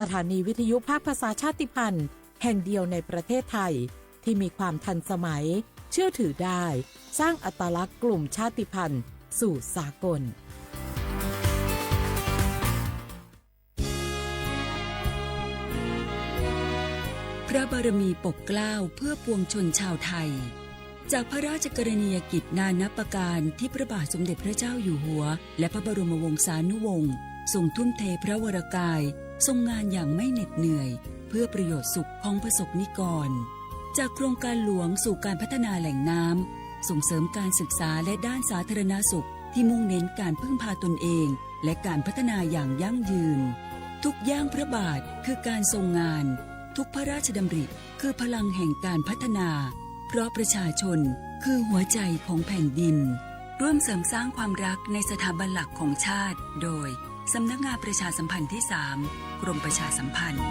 สถานีวิทยุภาคภาษาชาติพันธุ์แห่งเดียวในประเทศไทยที่มีความทันสมัย เชื่อถือได้ สร้างอัตลักษณ์กลุ่มชาติพันธุ์สู่สากล พระบารมีปกเกล้าเพื่อปวงชนชาวไทย จากพระราชกรณียกิจนานับประการที่พระบาทสมเด็จพระเจ้าอยู่หัว และพระบรมวงศานุวงศ์ทรงทุ่มเทพระวรกาย ทรงงานอย่างไม่เหน็ดเหนื่อย เพื่อประโยชน์สุขของประสบนิกร จากโครงการหลวงสู่การพัฒนาแหล่งน้ำ ส่งเสริมการศึกษาและด้านสาธารณสุข ที่มุ่งเน้นการพึ่งพาตนเอง และการพัฒนาอย่างยั่งยืน ทุกย่างพระบาทคือการทรงงาน ทุกพระราชดำริคือพลังแห่งการพัฒนา เพราะประชาชนคือหัวใจของแผ่นดิน ร่วมเสริมสร้างความรักในสถาบันหลักของชาติ โดย สำนักงานประชาสัมพันธ์ที่สาม กรมประชาสัมพันธ์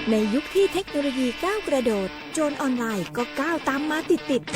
ในยุคที่เทคโนโลยีก้าวกระโดด โจรออนไลน์ก็ก้าวตามมาติดๆ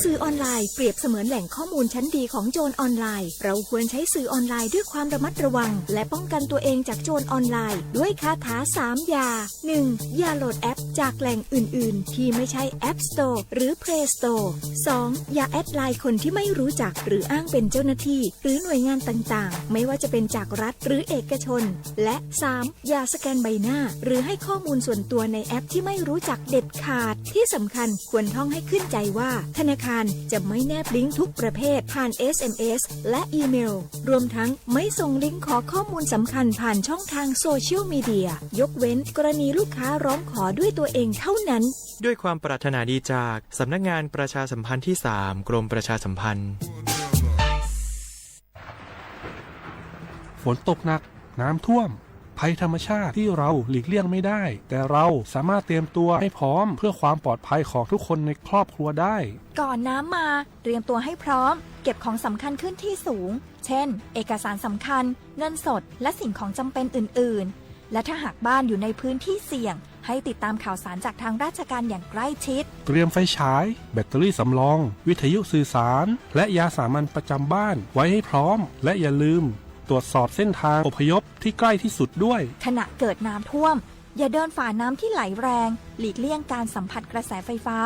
สื่อออนไลน์เปรียบเสมือนแหล่งข้อมูลชั้นดีของโจรออนไลน์ เราควรใช้สื่อออนไลน์ด้วยความระมัดระวัง และป้องกันตัวเองจากโจรออนไลน์ด้วยคาถาสามอย่า หนึ่ง อย่าโหลดแอปจากแหล่งอื่นๆ ที่ไม่ใช่ App Store หรือ Play Store สอง อย่าแอดไลน์คนที่ไม่รู้จักหรืออ้างเป็นเจ้าหน้าที่ หรือหน่วยงานต่างๆ ไม่ว่าจะเป็นจากรัฐหรือเอกชน และ สาม อย่าสแกนใบหน้า หรือให้ข้อมูลส่วนตัวในแอปที่ไม่รู้จักเด็ดขาด ที่สำคัญควรท่องให้ขึ้นใจว่า ธนาคารจะไม่แนบลิงก์ทุกประเภทผ่าน เอสเอ็มเอส และอีเมล รวมทั้งไม่ส่งลิงก์ขอข้อมูลสำคัญผ่านช่องทางโซเชียลมีเดีย ยกเว้นกรณีลูกค้าร้องขอด้วยตัวเองเท่านั้น ด้วยความปรารถนาดีจากสำนักงานประชาสัมพันธ์ที่สาม กรมประชาสัมพันธ์ ฝนตกหนัก น้ำท่วม ภัยธรรมชาติที่เราหลีกเลี่ยงไม่ได้ แต่เราสามารถเตรียมตัวให้พร้อมเพื่อความปลอดภัยของทุกคนในครอบครัวได้ ก่อนน้ำมา เตรียมตัวให้พร้อม เก็บของสำคัญขึ้นที่สูง เช่น เอกสารสำคัญ เงินสด และสิ่งของจำเป็นอื่นๆ และถ้าหากบ้านอยู่ในพื้นที่เสี่ยง ให้ติดตามข่าวสารจากทางราชการอย่างใกล้ชิด เตรียมไฟฉาย แบตเตอรี่สำรอง วิทยุสื่อสาร และยาสามัญประจำบ้านไว้ให้พร้อม และอย่าลืมตรวจสอบเส้นทางอพยพที่ใกล้ที่สุดด้วย ขณะเกิดน้ำท่วม อย่าเดินฝ่าน้ำที่ไหลแรง หลีกเลี่ยงการสัมผัสกระแสไฟฟ้า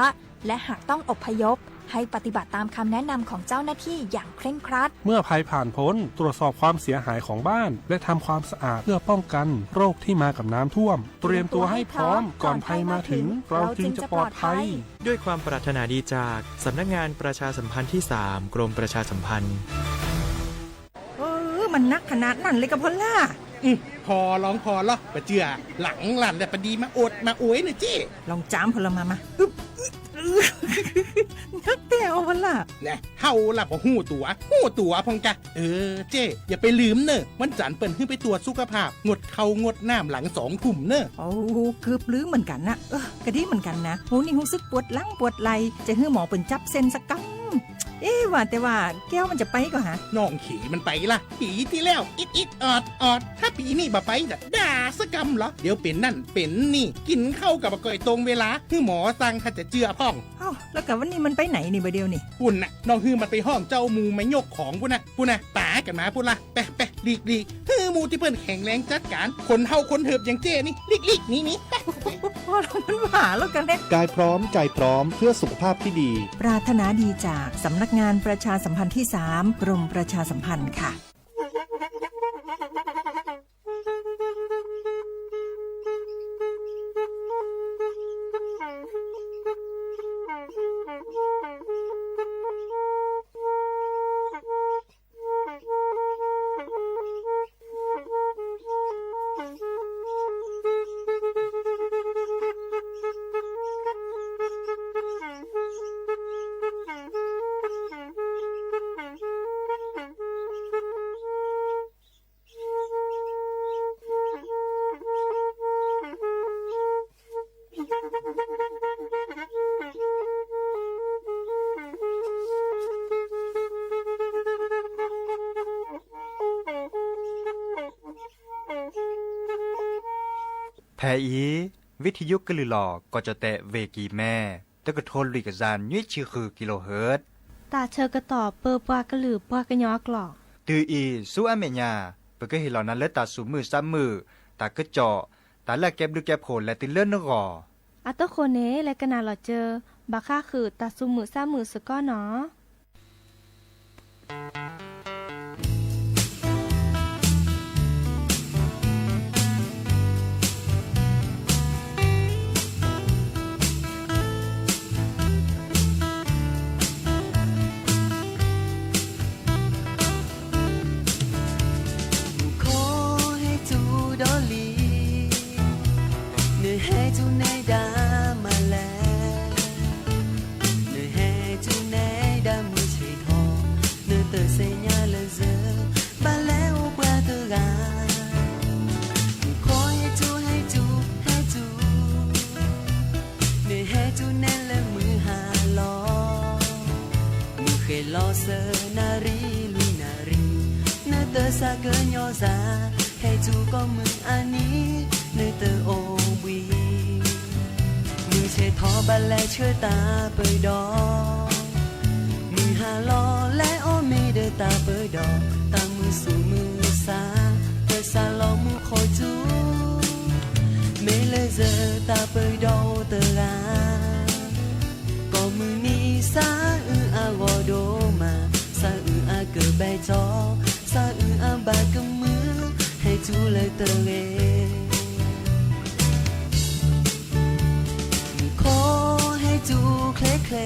และหากต้องอพยพ ให้ปฏิบัติตามคำแนะนำของเจ้าหน้าที่อย่างเคร่งครัด เมื่อภัยผ่านพ้น ตรวจสอบความเสียหายของบ้าน และทำความสะอาดเพื่อป้องกันโรคที่มากับน้ำท่วม เตรียมตัวให้พร้อมก่อนภัยมาถึง เราจึงจะปลอดภัย ด้วยความปรารถนาดีจากสำนักงานประชาสัมพันธ์ที่สาม กรมประชาสัมพันธ์ เออ มันนักขนาดนั้นเลยกะพอลล่า อืม พอลองพอลอ ปะเจือ หลังหลั่นแต่ปะดีมาโอดมาโอยเน่อเจ้ ลองจามพอลล่ามา มา อึ๊บ นักแต่เอาพอลล่า แน่ เฮาล่ะบ่ฮู้ตั๋ว ฮู้ตั๋วพ่องกะ เออ เจ้ อย่าไปลืมเน่อ วันจันทร์เปิ้นหื้อไปตรวจสุขภาพ งดข้าวงดน้ำหลังสองทุ่มเน่อ โอ้ เกือบลืมเหมือนกันนะ เออ กะดีเหมือนกันนะ โห นี่ฮู้สึกปวดหลังปวดไหล่ จะหื้อหมอเปิ้นจับเส้นสักกำ เอ๊ะ ว่าแต่ว่าแก้วมันจะไปก่อหา น้องเขยมันไปละ ปีตี้แล้ว อิดอิดออดออด ถ้าปีนี้บ่ไปจะด่าสักกำเหรอ เดี๋ยวเป๋นนั่นเป๋นนี่ กิ๋นข้าวกะบ่ก่อยตรงเวลา หื้อหมอสั่งถ้าจะเจื้อพ่อง เอ้า แล้วกะวันนี้มันไปไหนนี่บ่าเดี่ยวนี่ ปุ้นน่ะ น้องหื้อมันไปฮ้องเจ้าหมู่มายกของปุ้นน่ะ ปุ้นน่ะ ป๋ากั๋นมาปุ้นละ ไปไป หลีกหลีก หื้อหมู่ตี้เปิ้นแข็งแรงจัดก๋าน คนเฒ่าคนเถิบอย่างเจ้นี่ หลีกหลีก หนีหนี ไป พอแล้ว มันหาแล้วกันเนี่ย กายพร้อมใจพร้อมเพื่อสุขภาพที่ดี ปรารถนาดีจากสำนักงานประชาสัมพันธ์ที่สาม กรมประชาสัมพันธ์ค่ะ ဖဲအံၤ ဝံထယုကလုာ်လီၤ ကီၢ်ကၠီၣ်တဲၣ် ဝ့ၢ်ကံၢ်မဲ တကထိလွံၢ်ကယၤနွံဆံဃုကံလိဟၢၣ် တၢ်ဆၢကတီၢ်ပၢပှၤကလုာ်ပှၤကညီအကျိာ် တုၤအံၤဆူအမဲာ်ညါ, ပကဟ့ၣ်လီၤနၤလၢတၢ်သူၣ်မုာ်သးမုာ်, တၢ်ကစီၣ်, တၢ်လၢအကဲဘျုးကဲဖှိၣ်လဲၤတုၤလၢနဂီၢ်. အဃိန့ၣ် လဲၤကနၣ်လီၤစၢၤ ဘၣ်ဃးဃုာ်တၢ်သူၣ်မုာ်သးမုာ်စ့ၢ်ကီးနီၤ. မူခိၣ်ဟဲတုၤဒီးလံ, နဟဲတုၤနဲဒၣ်မးလဲၣ်, နဟဲတုၤနဲဒၣ်မုၢ်ဆ့ၣ်ထီၣ်, နတသ့ၣ်ညါလၢၤစၢၤ, ဘၣ်လဲၤအိၣ်ပှၤတဂၤ. မူခိၣ်ဟဲတုၤ ဟဲတုၤ ဟဲတုၤ, နဟဲတုၤနဲလၢမုၢ်ဟါလီၤ, မုၢ်ဃ့လီၤစၢၤနၣ်ရံၣ်လွံၢ်နၣ်ရံၣ်, နတသးကညီၤစၢ်, ဟဲတုၤကိးမုၢ်အနံၤ, နတအိၣ်ဘှံး. မုၢ်ဆ့ၣ်ထီၣ်ဘၣ်လဲၤဆှၢတၢ်ပၢၢ်ဒီး, မုၢ်ဟါလီၤလဲၤအီၣ်မ့ၤဒီးတၢ်ပၢၢ်ဒီး, တၢ်မုာ်သူၣ်မုာ်သး, တၢ်စၢ်လီၤမူခိၣ်တုၤ, မ့ၢ်လၢစၢၤတၢ်ပၢၢ်ဒီးအိၣ်တဂၤ, ကိးမုၢ်နံၤစးအုးအါဂီၢ်ဒိၣ်မး, စးအုးအါကဘဲကီ, စးအုးအါဘၣ်ကမုာ်, ဟဲတုၤလၢတဂ့ၤ. မူခိၣ်ဟဲတုၤချ့ချ့, ခဲ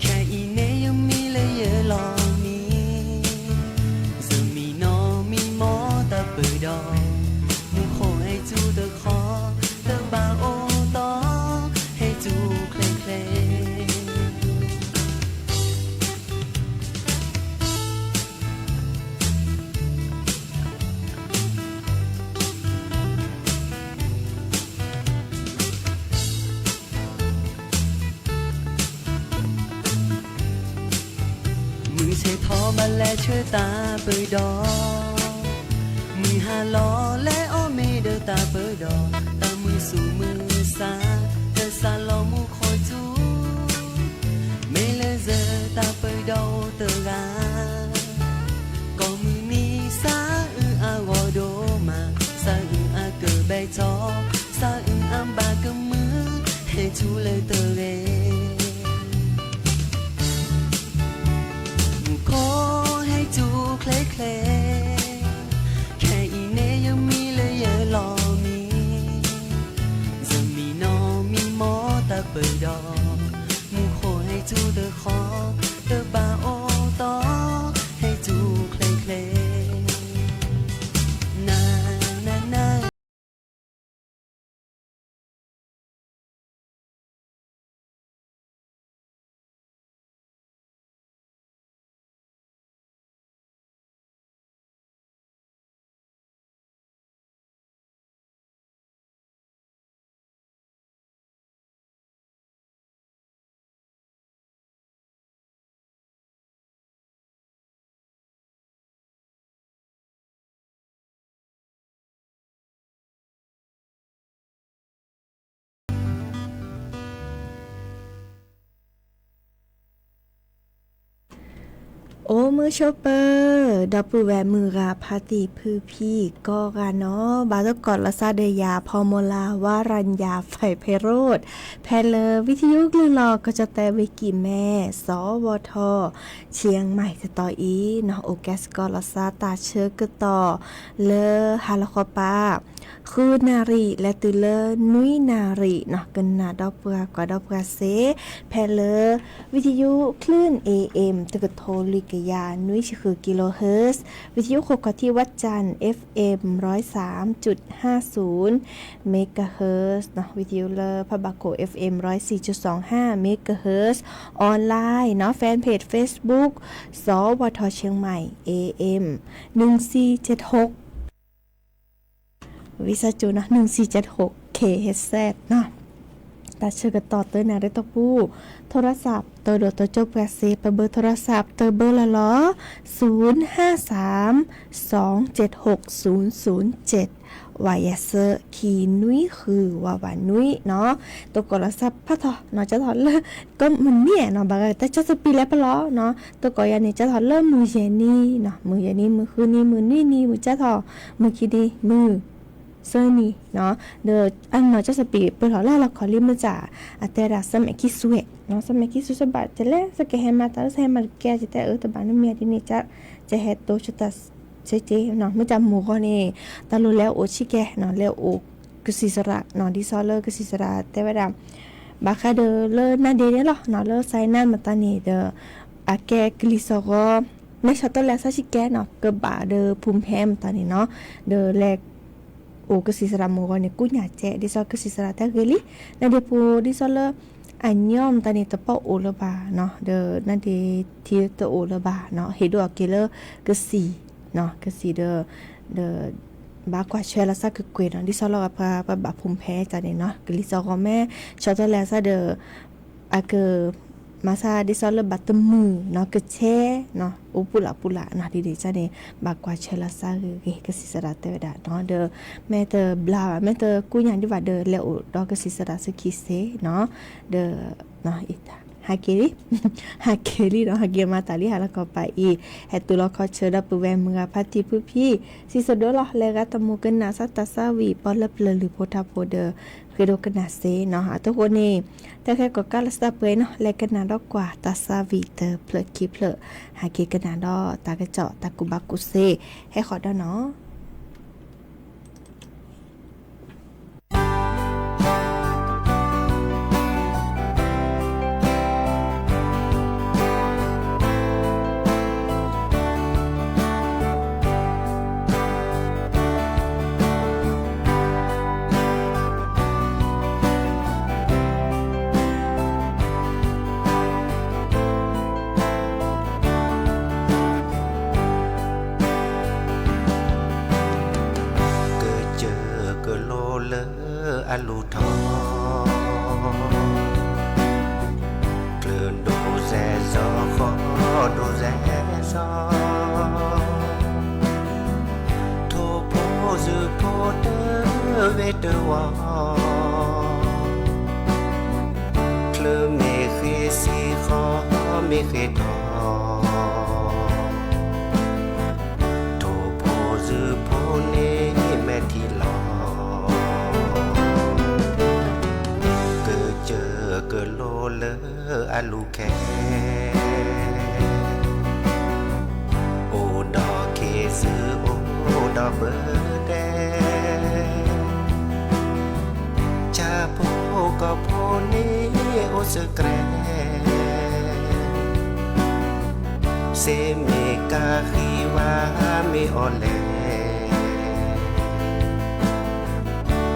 အံၤန့ၣ်ယမံလၢယလီၢ်မံ, ယမံနီၢ်မံမီၢ်တၢ်ပၢၢ်ဒီး, မူခိၣ်ဟဲတုၤတခီ, တဘၣ်အိၣ်တီ, ဟဲတုၤချ့ချ့. မုၢ်ဆ့ၣ်ထီၣ်ဘၣ်လဲၤဆှၢတၢ်ပၢၢ်ဒီး, မုၢ်ဟါလီၤလဲၤအီၣ်မ့ၤဒီးတၢ်ပၢၢ်ဒီး, တၢ်မုာ်သူၣ်မုာ်သး, တၢ်စၢ်လီၤမူခိၣ်တုၤ, မ့ၢ်လၢစၢၤတၢ်ပၢၢ်ဒီးအိၣ်တဂၤ, ကိးမုၢ်နံၤစးအုးအါဂီၢ်ဒိၣ်မး, စးအုးအါကဘဲကီ, စးအုးအါဘၣ်ကမုာ်, ဟဲတုၤလၢတဂ့ၤ. မူခိၣ်ဟဲတုၤချ့ချ့, ခဲအံၤန့ၣ်ယမံလၢယလီၢ်မံ, ယမံနီၢ်မံမီၢ်တၢ်ပၢၢ်ဒီး, မူခိၣ်ဟဲတုၤတခီ, တဘၣ်အိၣ်တီ, ဟဲတုၤချ့ချ့. န န န အိၣ်မုာ်ဆိးပၢၤ, ဒီပုၢ်ဝဲၢ်မုၢ်ဂၤဖါတံၢ်ဖုဖံကိးဂၤနီၤ, ဘၣ်သကိးလီၤသးဒီးယၤ ဖီမီလါ ဝါရၤညါ ဖဲးဖဲးရိၣ်, ဖဲလၢ ဝံထယုကလုၢ်လီၤကီၢ်ကၠီၣ်တဲၣ်ဝ့ၢ်ကံၢ်မဲ, စီၤဝီၤထီၣ် ဆံမးတတီၤအံၤနီၤ, အိၣ်ကဲသကိးလီၤသးတၢ်ဆၢကတီၢ်လၢဟါလီၤဃီပၤ ဃုနၣ်ရံၣ် လဲၤတုၤလၢနွံနၣ်ရံၣ်နီၤ, ကနၣ်ဒီပုၢ်ဝဲၢ်ကွၢ်ဒီပုၢ်ဝဲၢ်စ့, ဖဲလၢ ဝံထယုကလုၢ် เอ เอ็ม တကထိလွံၢ်ကယၤနွံဆံဃု กิโลเฮิรตซ์, ဝံထယုဃိးခီၣ်ထံး วัดจันทร์ เอฟเอ็ม ร้อยสามจุดห้าศูนย์ เมกะเฮิรตซ์နီၤ, ဝံထယုလၢဖးဘၣ်ခိၣ် เอฟเอ็ม ร้อยสี่จุดสองห้า เมกะเฮิรตซ์, ออนไลน์နီၤ, แฟนเพจ เฟซบุ๊ก สวท เชียงใหม่ เอ เอ็ม หนึ่งสี่เจ็ดหก ဝံသးစူၤနီၤ, หนึ่งสี่เจ็ดหก เคเอชซี နီၤ. တၢ်ဆၢကတီၢ်တနၣ်ရံၣ်တပူၤ, โทรศัพท์ တၢ်ဒိၣ်တၢ်ကၠိပှၤစ့ ပဘၢ โทรศัพท์ တဘၢလီၤလီၤ, ศูนย์ห้าสาม สองเจ็ดหก ศูนย์ศูนย์เจ็ด, အိၣ် ဝးယဲၢ်ဆၢခံနွံဃု ဝးဝးနွံနီၤ, သကိးလီၤစၢ်ဖးထီနီၤ ကၢ်ထီၣ်လၢ ကီၢ်မုၢ်နံၤနီၤ ဘၣ်ဂၤကတၢၢ်ကၠီသပံးလဲပလီၤနီၤ, သကိးယၤန့ၣ် ကၢ်ထီၣ်လၢမုၢ်ယဲၢ်နံၤနီၤ, မုၢ်ယဲၢ်နံၤ မုၢ်ဃုနံၤ မုၢ်နွံနံၤ မုၢ်ကၠၢ်ထီၣ် မုၢ်ခံနံၤ မုၢ် ဆၢနံၤနီၤ, ဒီးအနီၢ်ကၠီသပံးပၢၢ်ထီၣ်လၢဟါလီၤခီလံ မ့ၢ်စ့ၢ် အတဲဝဲဒၣ် စၢမဲာ်ခံစူၣ်နီၤ, စၢမဲာ်ခံစူၣ် စ့ၢ်ဘၣ် တဲလဲၣ် စ့ၢ်ကဟဲမၤတၢ်လၢ စ့ၢ်ဟဲမၤတကဲ ယတဲအၢ တဘၣ်နမ့ၢ်ဒ်န့ၣ် ကဟဲတိၤဆၢတၢ်ဆၢက့နီၤ, မ့ၢ်စ့ၢ်မိၢ်ဂီၤန့ၣ် တၢ်လိၣ်လဲၤအိၣ်ဆံးကဲနီၤ, လဲၤအိၣ်ကစံၣ်စရးနီၤ, ဒ်သိးလၢကစံၣ်စရးတဲဝဲဒၣ် ဘၣ်ဃးဒီးလၢနါဒ့န့ၣ်လီၤနီၤ, လၢ Sinai မတၤန့ၣ်ဒီး အကဲကလံၤစှီၤဂီၤ လဲၤဆီၣ်တလဲအဆၢဆံးကဲနီၤ, ကဘၣ်ဒီးဖူၣ်ဖဲမတၤန့ၣ်နီၤ, ဒီးလဲၤ အိၣ်ကစံၣ်စရးမိၢ်ဂီၤန့ၣ် ကူညၣ်ကဲ ဒ်သိးကစံၣ်စရးတၢ်ဂ့ၤလံ, နါဒ့ဖိဒ်သိးလၢ အညီမတၤန့ၣ် တပီၢ်အိၣ်လၢၤဘၣ်နီၤ, ဒီးနါဒ့ထံတအိၣ်လၢၤဘၣ်နီၤ, ဟ့ၣ်ဒိၣ်အီၤက့ၤလၢကစံၣ်နီၤ, ကစံၣ်ဒီး ဒီး ဘၣ်ကွၢ်ဆၢလီၤစၢ်ကွ့ၢ်ကွ့ၢ်နီၤ, ဒ်သိးလၢပှၤဘၣ်ဖူၣ်ဖဲတၢ်န့ၣ်နီၤ, ကလံၤစှီၤဂီၤမ့ၢ် ဆီၣ်တလဲအဆၢဒီး အက မၤဆါဒ်သိးလၢဘၣ်တမုာ်နီၤ, ကဆဲးနီၤ, အိၣ်ပူၤလၢ်ပူၤလၢ်နီၤ, ဒ်န့ၣ်န့ၣ် ဘၣ်ကွၢ်ဆၢလီၤစၢ်ဂ့ၤဂ့ၤ ကစံၣ်စရးတဲဝဲဒၣ်နီၤ, ဒီး မ့ၢ်တဘျါဘၣ် မ့ၢ်တကူညၣ်ဒံးဘၣ်ဒီး လဲၤအိၣ်ဒီးကစံၣ်စရးဆၢခံစ့နီၤ, ဒီး ဟးက့ၤလံ, ဟးက့ၤလံနီၤ, ဟးက့ၤမၤတၢ်လံ ဟါလီၤခီပၤအံၤ, ဟဲတုၤလီၤခီဆၢဒီးပုၢ်ဝဲၢ်မုၢ်ဂၤဖါတံၢ်ဖုဖံ, စံၣ်စိၤဒိၣ်လီၤ လဲၤဂၤတမူကနၣ်စၢ်တၢ်ဆါဝံၤ ပီၣ်လၢပျၢၤလုၢ်ဖိထါဖိဒီး ဃ့ဒိကနၣ်စ့နီၤ, အတိၢ်ဃိန့ၣ် တၢ်ခဲကိးကၢ်လၢစတၢ်ပှဲၤနီၤ, လဲၤကနၣ်ဒီးကွၢ်တၢ်ဆါဝံၤတဖျၢၣ်ခံဖျၢၣ်, ဟးက့ၤကနၣ်ဒီးတၢ်ကစီၣ်တၢ်ကူၣ်ဘၣ်ကူၣ်သ့, ဟဲဃီၤဒီးနီၤ ကစၢၢ်ကလိလၢအလူၤထီၣ်, ကျၢၢ်ဒိၣ်စဲးစီၤဃီဒိၣ်စဲးစီၤ, ထိၣ်ဖိစူၤဖိတဝ့ၤတဝီၤ, ချၢမ့ၢ်ဃ့စံဃီမ့ၢ်ဃ့ထီၣ်, ထိၣ်ဖိစူၤဖိန့ၣ်မဲာ်ထံလီၤ, ကစၢၢ်ကလိလၢအလူၤခဲ အိၣ်ဒီးခ့စုအိၣ်ဒီးပဒဲ, ဆၣ်ဖိကီၢ်ဖိန့ၣ်အိၣ်စၢၤကြဲး, စ့မ့ၢ်ကၤဃံဝါမ့ၢ်အီၤလဲၣ်,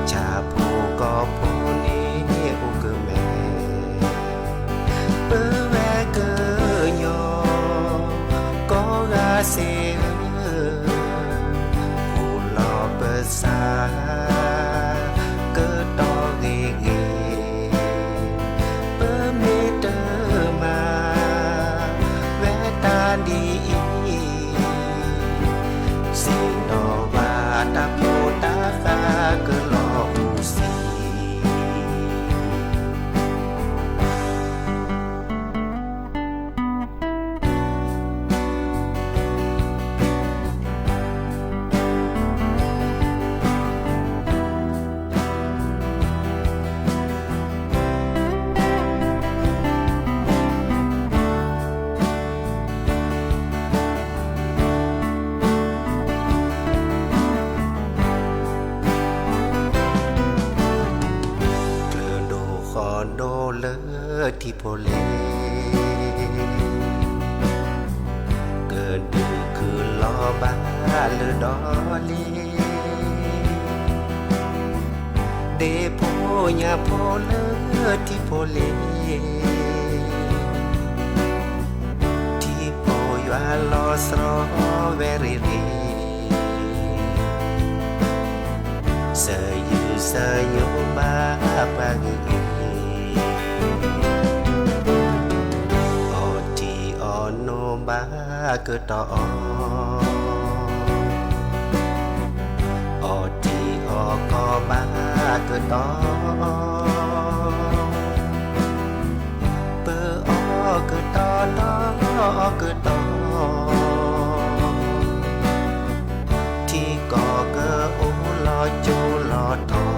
ဆၣ်ဖိကီၢ်ဖိန့ၣ်အိၣ်ကမဲာ်, ပဝဲကညီ ကိးဂၤစ့ဧၢ, ဟူးလီၤပသး ကတီၢ်ဂ့ၤဂ့ၤ, ပမ့ၢ်တမၤ ဝဲတၢ်ဒ်အံၤ, စ့နီၣ်ဘၣ်တၢ်ဖိတၢ်ဃၢ်ကလီၤဟူးဆံ ကျၢၢ်ဒိၣ်ဃီဒိၣ်လၢထံဖိလ့ၤ, ကဒုးခုၣ်လီၤဘၣ်လၢဒီလ့ၤ, ဒ့ဖိညၣ်ဖိလၢထံဖိလ့ၤ, ထံဖိယွၤလီၤစှီၤဝဲရ့ၣ်ရ့ၣ်, စၢၤယုၢ်စၢၤညိးဘၣ်ပှၤဂ့ၤဂ့ၤ, အီၣ်တံၢ်အီၣ်နိဘၣ်ကတီၢ်အီၣ်, အီၣ်တံၢ်အီၣ် တီၤ, ပအီၣ်ကတီၤတီၤအီၣ်ကတီၤ, ထံကီၢ်ကအိၣ်လီၤကၠိလီၤထီ,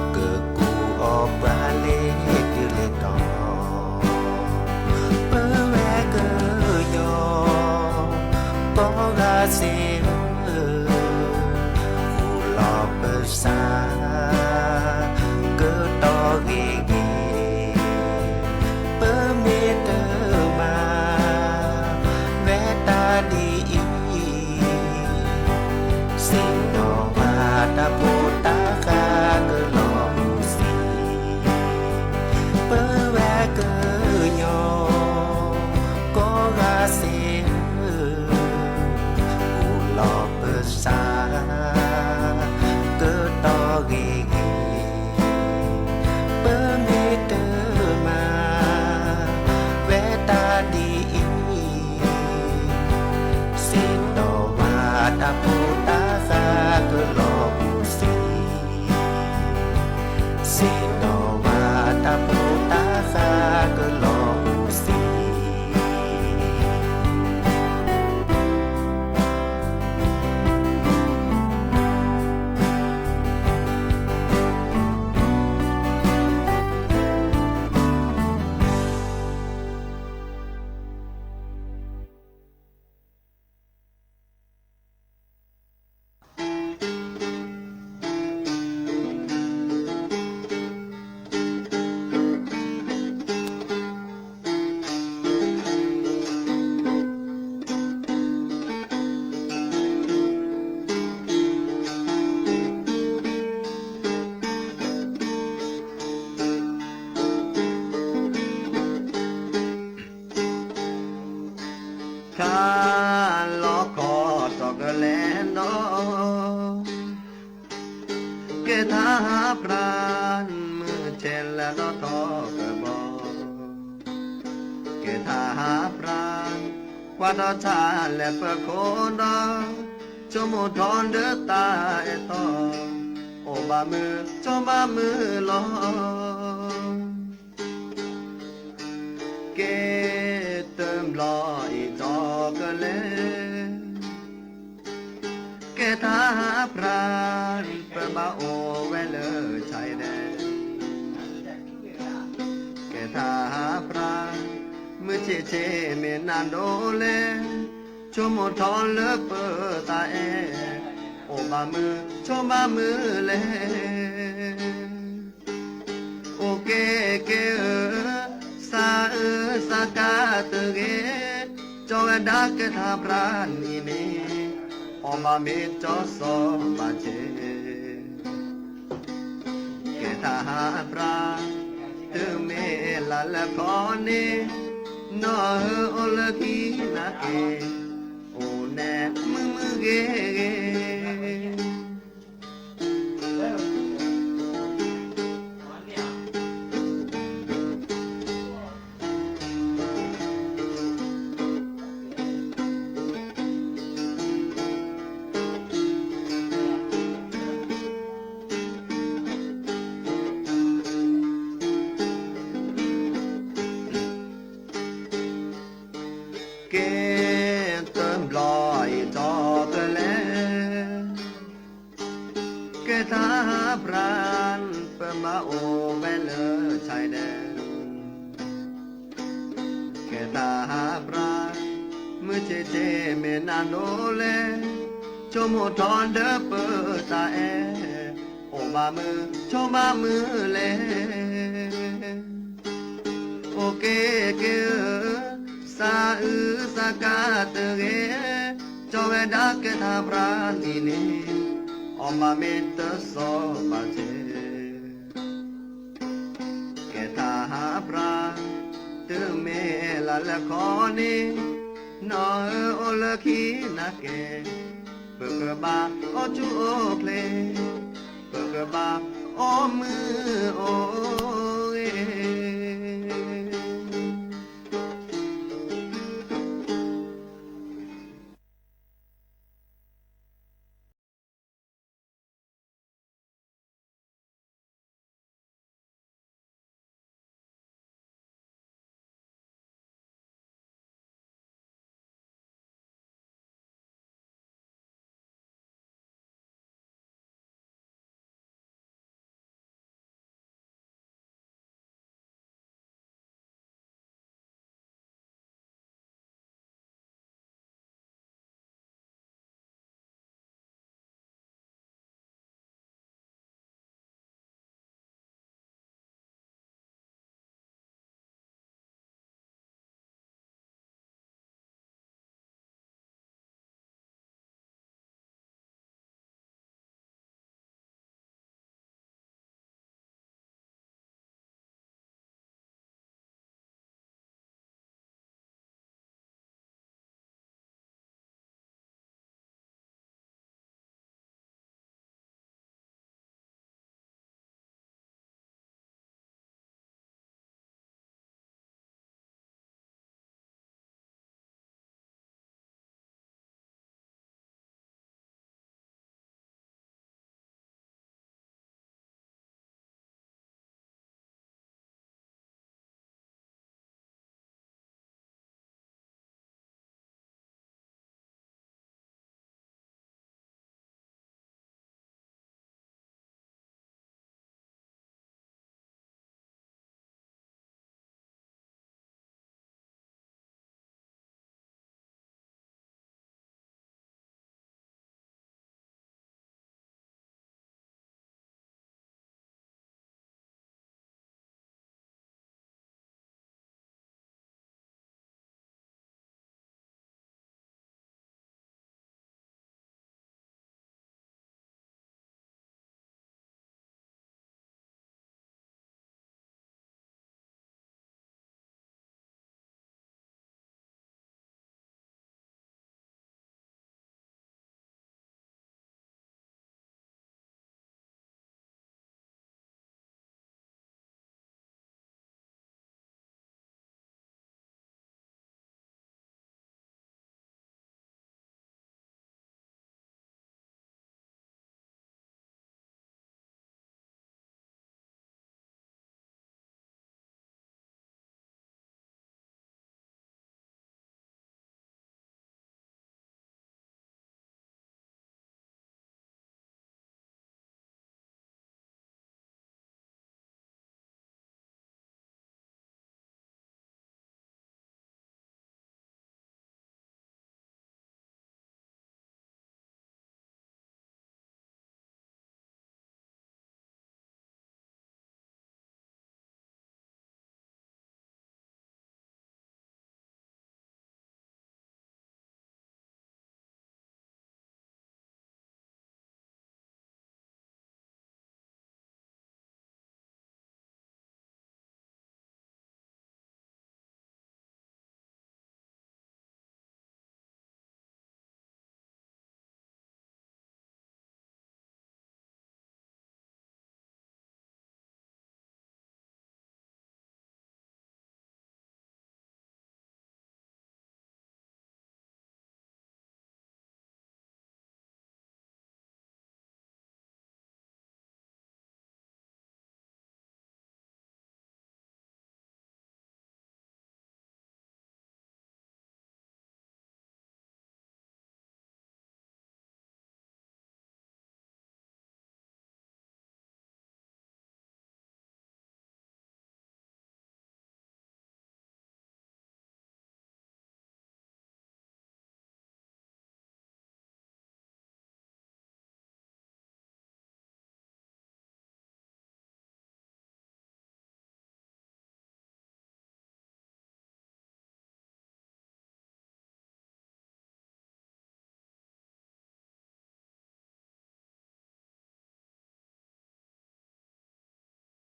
ကကူးအီၣ်ပှၤလၢတုၤလၢတီၤ, ပဝဲကညီ ကိးဂၤစ့ၢ်ဧၢ, ဃူလီၤပသး ကတီၤဂ့ၤဂ့ၤ, ပမ့ၢ်တမၤ ဝဲတၢ်ဒ်အံၤ, စ့ၢ်နီၤဝဲတၢ်ဖိတၢ်ဃၢ်ကလီၤမုၢ်ဆံး, ပဝဲကညီ ကိးဂၤစ့ၢ်ဧၢ, ဃူလီၤပသး ကတီၤဂ့ၤဂ့ၤ, ပမ့ၢ်တမၤ ဝဲတၢ်ဒ်အံၤ, စ့ၢ်နီၤဝဲတၢ်ဖိတၢ်ဃၢ်ကလီၤမုၢ်ဆံး, စ့ၢ်နီၤဝဲတၢ်ဖိတၢ်ဃၢ်ကလီၤမုၢ်ဆံး. ခါလီၤခီတီၢ်ကလဲၤနီၤ, ကဲထါပြၢ် မုၢ်ဆဲးလၢဒီးထီၣ်ကဘီ, ကဲထါပြၢ် ကွၢ်ထီၣ်ဆါလဲၤပၢၤခိၣ်ဒီး, ဆိကမိၣ်ထီၣ်လၢတၢ်အဲၣ်တီ, အိၣ်ဘၣ်မုာ်ဆိဘၣ်မုာ်လီၤ. ကဲတဘျီအံၤတီၢ်ကလဲၤ, ကဲထါပြၢ် ပဘၣ်အိၣ်ဝဲလၢ China, ကဲထါပြၢ် မုၢ်ဆ့ၣ်ဆ့ၣ်မ့ၢ်နၤဒိးလဲၤ, ဆိကမိၣ်ထီၣ်လၢပသးအဲၣ်, အိၣ်ဘၣ်မုာ်ဆိဘၣ်မုာ်လဲၣ်. အိၣ်ကဲကဲဧၢ, စးအၢစးကါတဂ့ၤ, ကၠီဝဲဒၣ်ကဲထါပြၢ်နံၤန့ၣ်, အီၣ်ဘၣ်မ့ၤကၠီစီဘၣ်ဆဲး, ကဲထါပြၢ် တုၤမ့ၢ်လါလၢခီန့ၣ်, နီၢ်ဧၢအိၣ်လၢခံနၤက့ၤ, အိၣ်နဲမုာ်မုာ်ဂ့ၤဂ့ၤ. ကဲတဘျီအံၤတီၢ်ကလဲၤ, ကဲထါပြၢ် ပဘၣ်အိၣ်ဝဲလၢ China, ကဲထါပြၢ် မုၢ်ဆ့ၣ်ဆ့ၣ်မ့ၢ်နၤဒိးလဲၤ, ဆိကမိၣ်ထီၣ်ဒီးပသးအဲၣ်, အိၣ်ဘၣ်မုာ်ဆိဘၣ်မုာ်လဲၣ်. အိၣ်ကဲကဲဧၢ, စးအုးစးကါတဂ့ၤ, ကၠီဝဲဒၣ်ကဲထါပြၢ်နံၤန့ၣ်, အီၣ်ဘၣ်မ့ၤတစီဘၣ်ဆဲး, ကဲထါပြၢ် တုၤမ့ၢ်လါလၢခီန့ၣ်, နီၢ်ဧၢအိၣ်လၢခံနၤက့ၤ, ပကဘၣ်အိၣ်ဆူၣ်အိၣ်ချ့, ပကဘၣ်အိၣ်မုာ်အိၣ်ဂ့ၤ.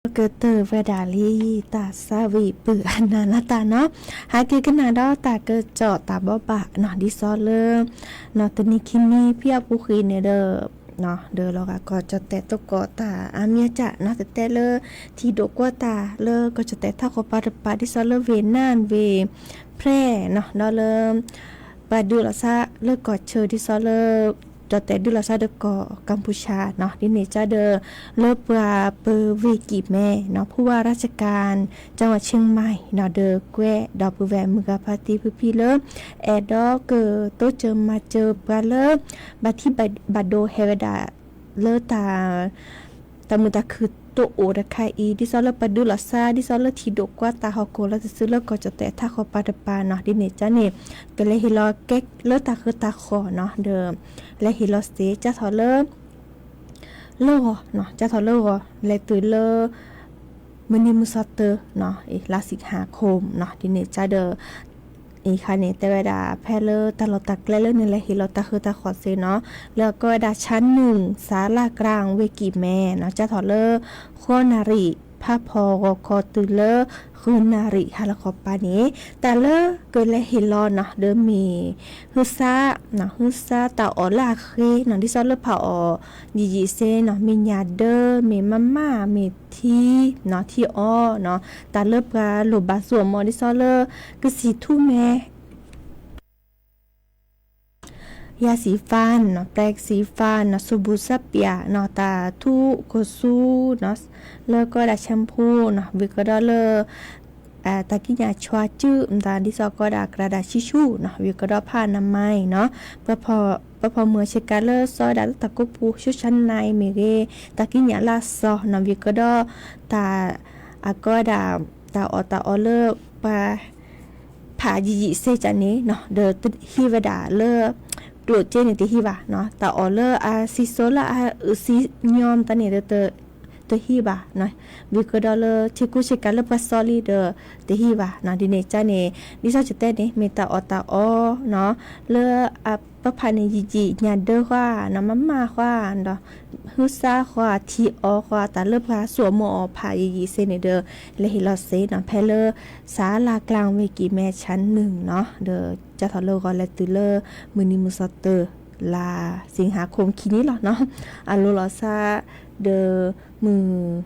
ကတၢၢ်ဝဲဒၣ်လံ တၢ်ဆါဝံၤပုၢ်အနၢ်လီၤတၢ်နီၤ, ဟဲက့ၤကနၣ်ဒီးတၢ်ကစီၣ်တၢ်ဘိးဘၣ်နီၤ ဒ်သိးလၢ နီၤ တနံၤခံနံၤ ဖံအပူၤဃံန့ၣ်ဒီး ဒီးလီၤဂာ်ကီၢ်ကၠီၣ်တဲၣ်သကိးတၢ်အါမံၤအါကၢ်နီၤ တတဲလၢ ထံဒိၣ်ကွၢ်တၢ်လၢကီၢ်ကၠီၣ်တဲၣ်ထးခီပၤတပၤ ဒ်သိးလၢ Vietnam ဝ့ၢ်ဖရဲၣ်နီၤ ဒီးလၢ ပှၤဒုးလီၤစၢ်လၢကီၢ်ဆၢ ဒ်သိးလၢ ကီၢ်ကၠီၣ်တဲၣ်ဒုးလီၤစၢ်ဒီးကီၢ်ကၣ်ပူၤၡးနီၤ ဒ်န့ၣ်ကဒီး လၢပှၤပၢၤဝ့ၢ်ကံၣ်မဲနီၤ ဖူဝါရၢ်ကၠကၣ် ကၠီဝၣ်ဆ့ၣ်မါနီၤ ဒီးကွဲးဒီပုၢ်ဝဲၢ်မုၢ်ဂၤဖါတံၢ်ဖုဖံလၢ အဲၣ်ဒိးကတိစၢၤမၤစၢၤပှၤလၢ ဘၣ်ထံဘၣ်ဒိဟဲဝဲဒၣ် လၢတၢ် တၢ်မုာ်တၢ်ခုၣ်တအိၣ်တခါအံၤ ဒ်သိးလၢပှၤဒုးလီၤစၢ် ဒ်သိးလၢထံဒိၣ်ကွၢ်တၢ်ဟီၣ်ခိၣ်လီၤတစုလၢကီၢ်ကၠီၣ်တဲၣ်ထးခီပၤတပၤနီၤ ဒ်န့ၣ်ကန့ၣ် ကလဲၤဟ့ၣ်လီၤကဲလၢတၢ်ဃၢတၢ်ဃီၤနီၤ ဒီး လဲၤဟ့ၣ်လီၤစ့ၢ် ကၠၢ်ထီၣ်လၢ လၢဂီၤနီၤ ကၠၢ်ထီၣ်လၢဂီၤ လဲၤတုၤလၢ မုၢ်နံၤမုၢ်သီတၢၤနီၤ လါစံးဟးခိၣ်နီၤ ဒ်န့ၣ်ကဒီး အံၤခါန့ၣ် တဲဝဲဒၣ်ဖဲလၢတၢ်လီၢ်တၢ်ကျဲလၢနလဲၤဟ့ၣ်လီၤတၢ်ဃၢတၢ်ဃီၤစ့ၢ်နီၤ လၢအကိးဝဲဒၣ် ชั้นหนึ่ง ศาลากลาง ဝ့ၢ်ကံၣ်မဲနီၤ ကၠၢ်ထီၣ်လၢ ဃိးနၣ်ရံၣ် ဖးဖီဂီၤခီတုၤလၢ ဃုနၣ်ရံၣ်ဟါလီၤခီပၤန့ၣ် တၢ်လၢကလဲၤဟ့ၣ်လီၤနီၤ ဒီးမ့ၢ် ဟုသၣ် ဟုသၣ်တၢ်အီၣ်လၢအဃ့နီၤ ဒ်သိးလၢဖးအီၣ် ယံာ်ယံာ်စ့နီၤ မ့ၢ်ညၣ်ဒၢ မ့ၢ်မးမး မ့ၢ်ထံနီၤ ထံအီနီၤ တၢ်လၢပှၤလိၣ်ဘၣ်စိအမီၤ ဒ်သိးလၢ ကစံၣ်ထူမဲ ยาสีฟันနီၤ แปรงสีฟันနီၤ สบู่ซับยาနီၤ တၢ်ထူခိၣ်ဆူနီၤ လၢကိးဝဲဒၣ် แชมพูနီၤ ဝံၤကဒီးလၢ တၢ်ကံးညာ်ဆှၢစု မတၤဒ်သိးကိးဝဲဒၣ် กระดาษทิชชู่နီၤ ဝံၤကဒီး ผ้าอนามัยနီၤ ပှၤဖီၣ်မုၢ်ဆ့ကၤလၢစီဝဲဒၣ်လၢတၢ်ကိးပူၤ ชุดชั้นในမ့ၢ်ဂ့ၤ တၢ်ကံးညာ်လၢအစီၤနီၤ ဝံၤကဒီး တၢ် အကိးဝဲဒၣ် တၢ်အီၣ်တၢ်အီလၢ ပှၤ ဖးယံာ်ယံာ်စ့ကန့ၣ်နီၤ ဒီးတဟံးဝဲဒၣ်လၢ ကျိၣ်စ့န့ၣ်တဟံးဘၣ်နီၤ တၢ်အီၣ်လၢအစံၣ်စိၤလၢအအုၣ်စံၣ်ညီမတၤန့ၣ်ဒီး တဟံးဘၣ်နီၤ ဝံၤကဒီးလၢဆ့ကူဆ့ကၤလၢပှၤစီလံဒီး တဟံးဘၣ်နီၤ ဒ်န့ၣ်ကန့ၣ် ဒ်သိးကတဲန့ၣ် မ့ၢ်တၢ်အီၣ်တၢ်အီနီၤ လၢအပဖးန့ၣ်ယံာ်ယံာ် ညၣ်ဒၢဃီနီၤ မးမးဃီဒီး ဟုသၣ်ဃီ ထံအီဃီ တၢ်လၢပှၤစိာ်မီၤအီၤဖးယံာ်ယံာ်စ့န့ၣ်ဒီး လဲၤဟ့ၣ်လီၤစ့နီၤ ဖဲလၢ ศาลากลาง ဝ့ၢ်ကံၣ်မဲ ชั้นหนึ่งနီၤ ဒီးကၠၢ်ထီၣ်လၢဂီၤလဲၤတုၤလၢ မုၢ်နံၤမုၢ်သီတၢၤ လါစံးဟးခိၣ်ခံနံၤလီၤနီၤ အလိၤလီၤဆါ ဒီး မုၢ်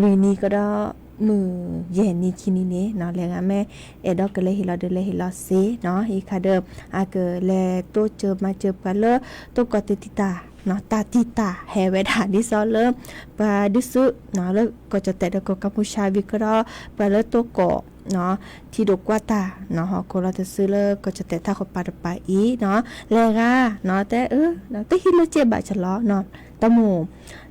လွံၢ်နံၤကဒီး မုၢ်ယဲၢ်နံၤခံနံၤန့ၣ်နီၤ လဲၤဂၤမ့ၢ် အဲၣ်ဒိးကလဲၤဟ့ၣ်လီၤဒီးလဲၤဟ့ၣ်လီၤစ့နီၤ အံၤခါဒီး အကလဲၤတိစၢၤမၤစၢၤပှၤလၢ တိၢ်ကီၢ်တံာ်တံာ်တာ်နီၤ တၢ်တံာ်တာ်ဟဲဝဲဒၣ်ဒ်သိးလၢ ပှၤဒုးစုနီၤ လၢကီၢ်ကၠီၣ်တဲၣ်ဒီးကီၢ်ကၣ်ပူၤၡး ဝံၤကဒီး ပှၤလၢတိၢ်ကီၢ်နီၤ ထံဒိၣ်ကွၢ်တၢ်နီၤ ဟီၣ်ခိၣ်လီၤတစုလၢကီၢ်ကၠီၣ်တဲၣ်ထးခီပၤတပၤအံၤနီၤ လဲၤဂၤနီၤ တဲအၢ တဟံးလၢစ့ဘၣ်ကလီနီၤ တမိၢ်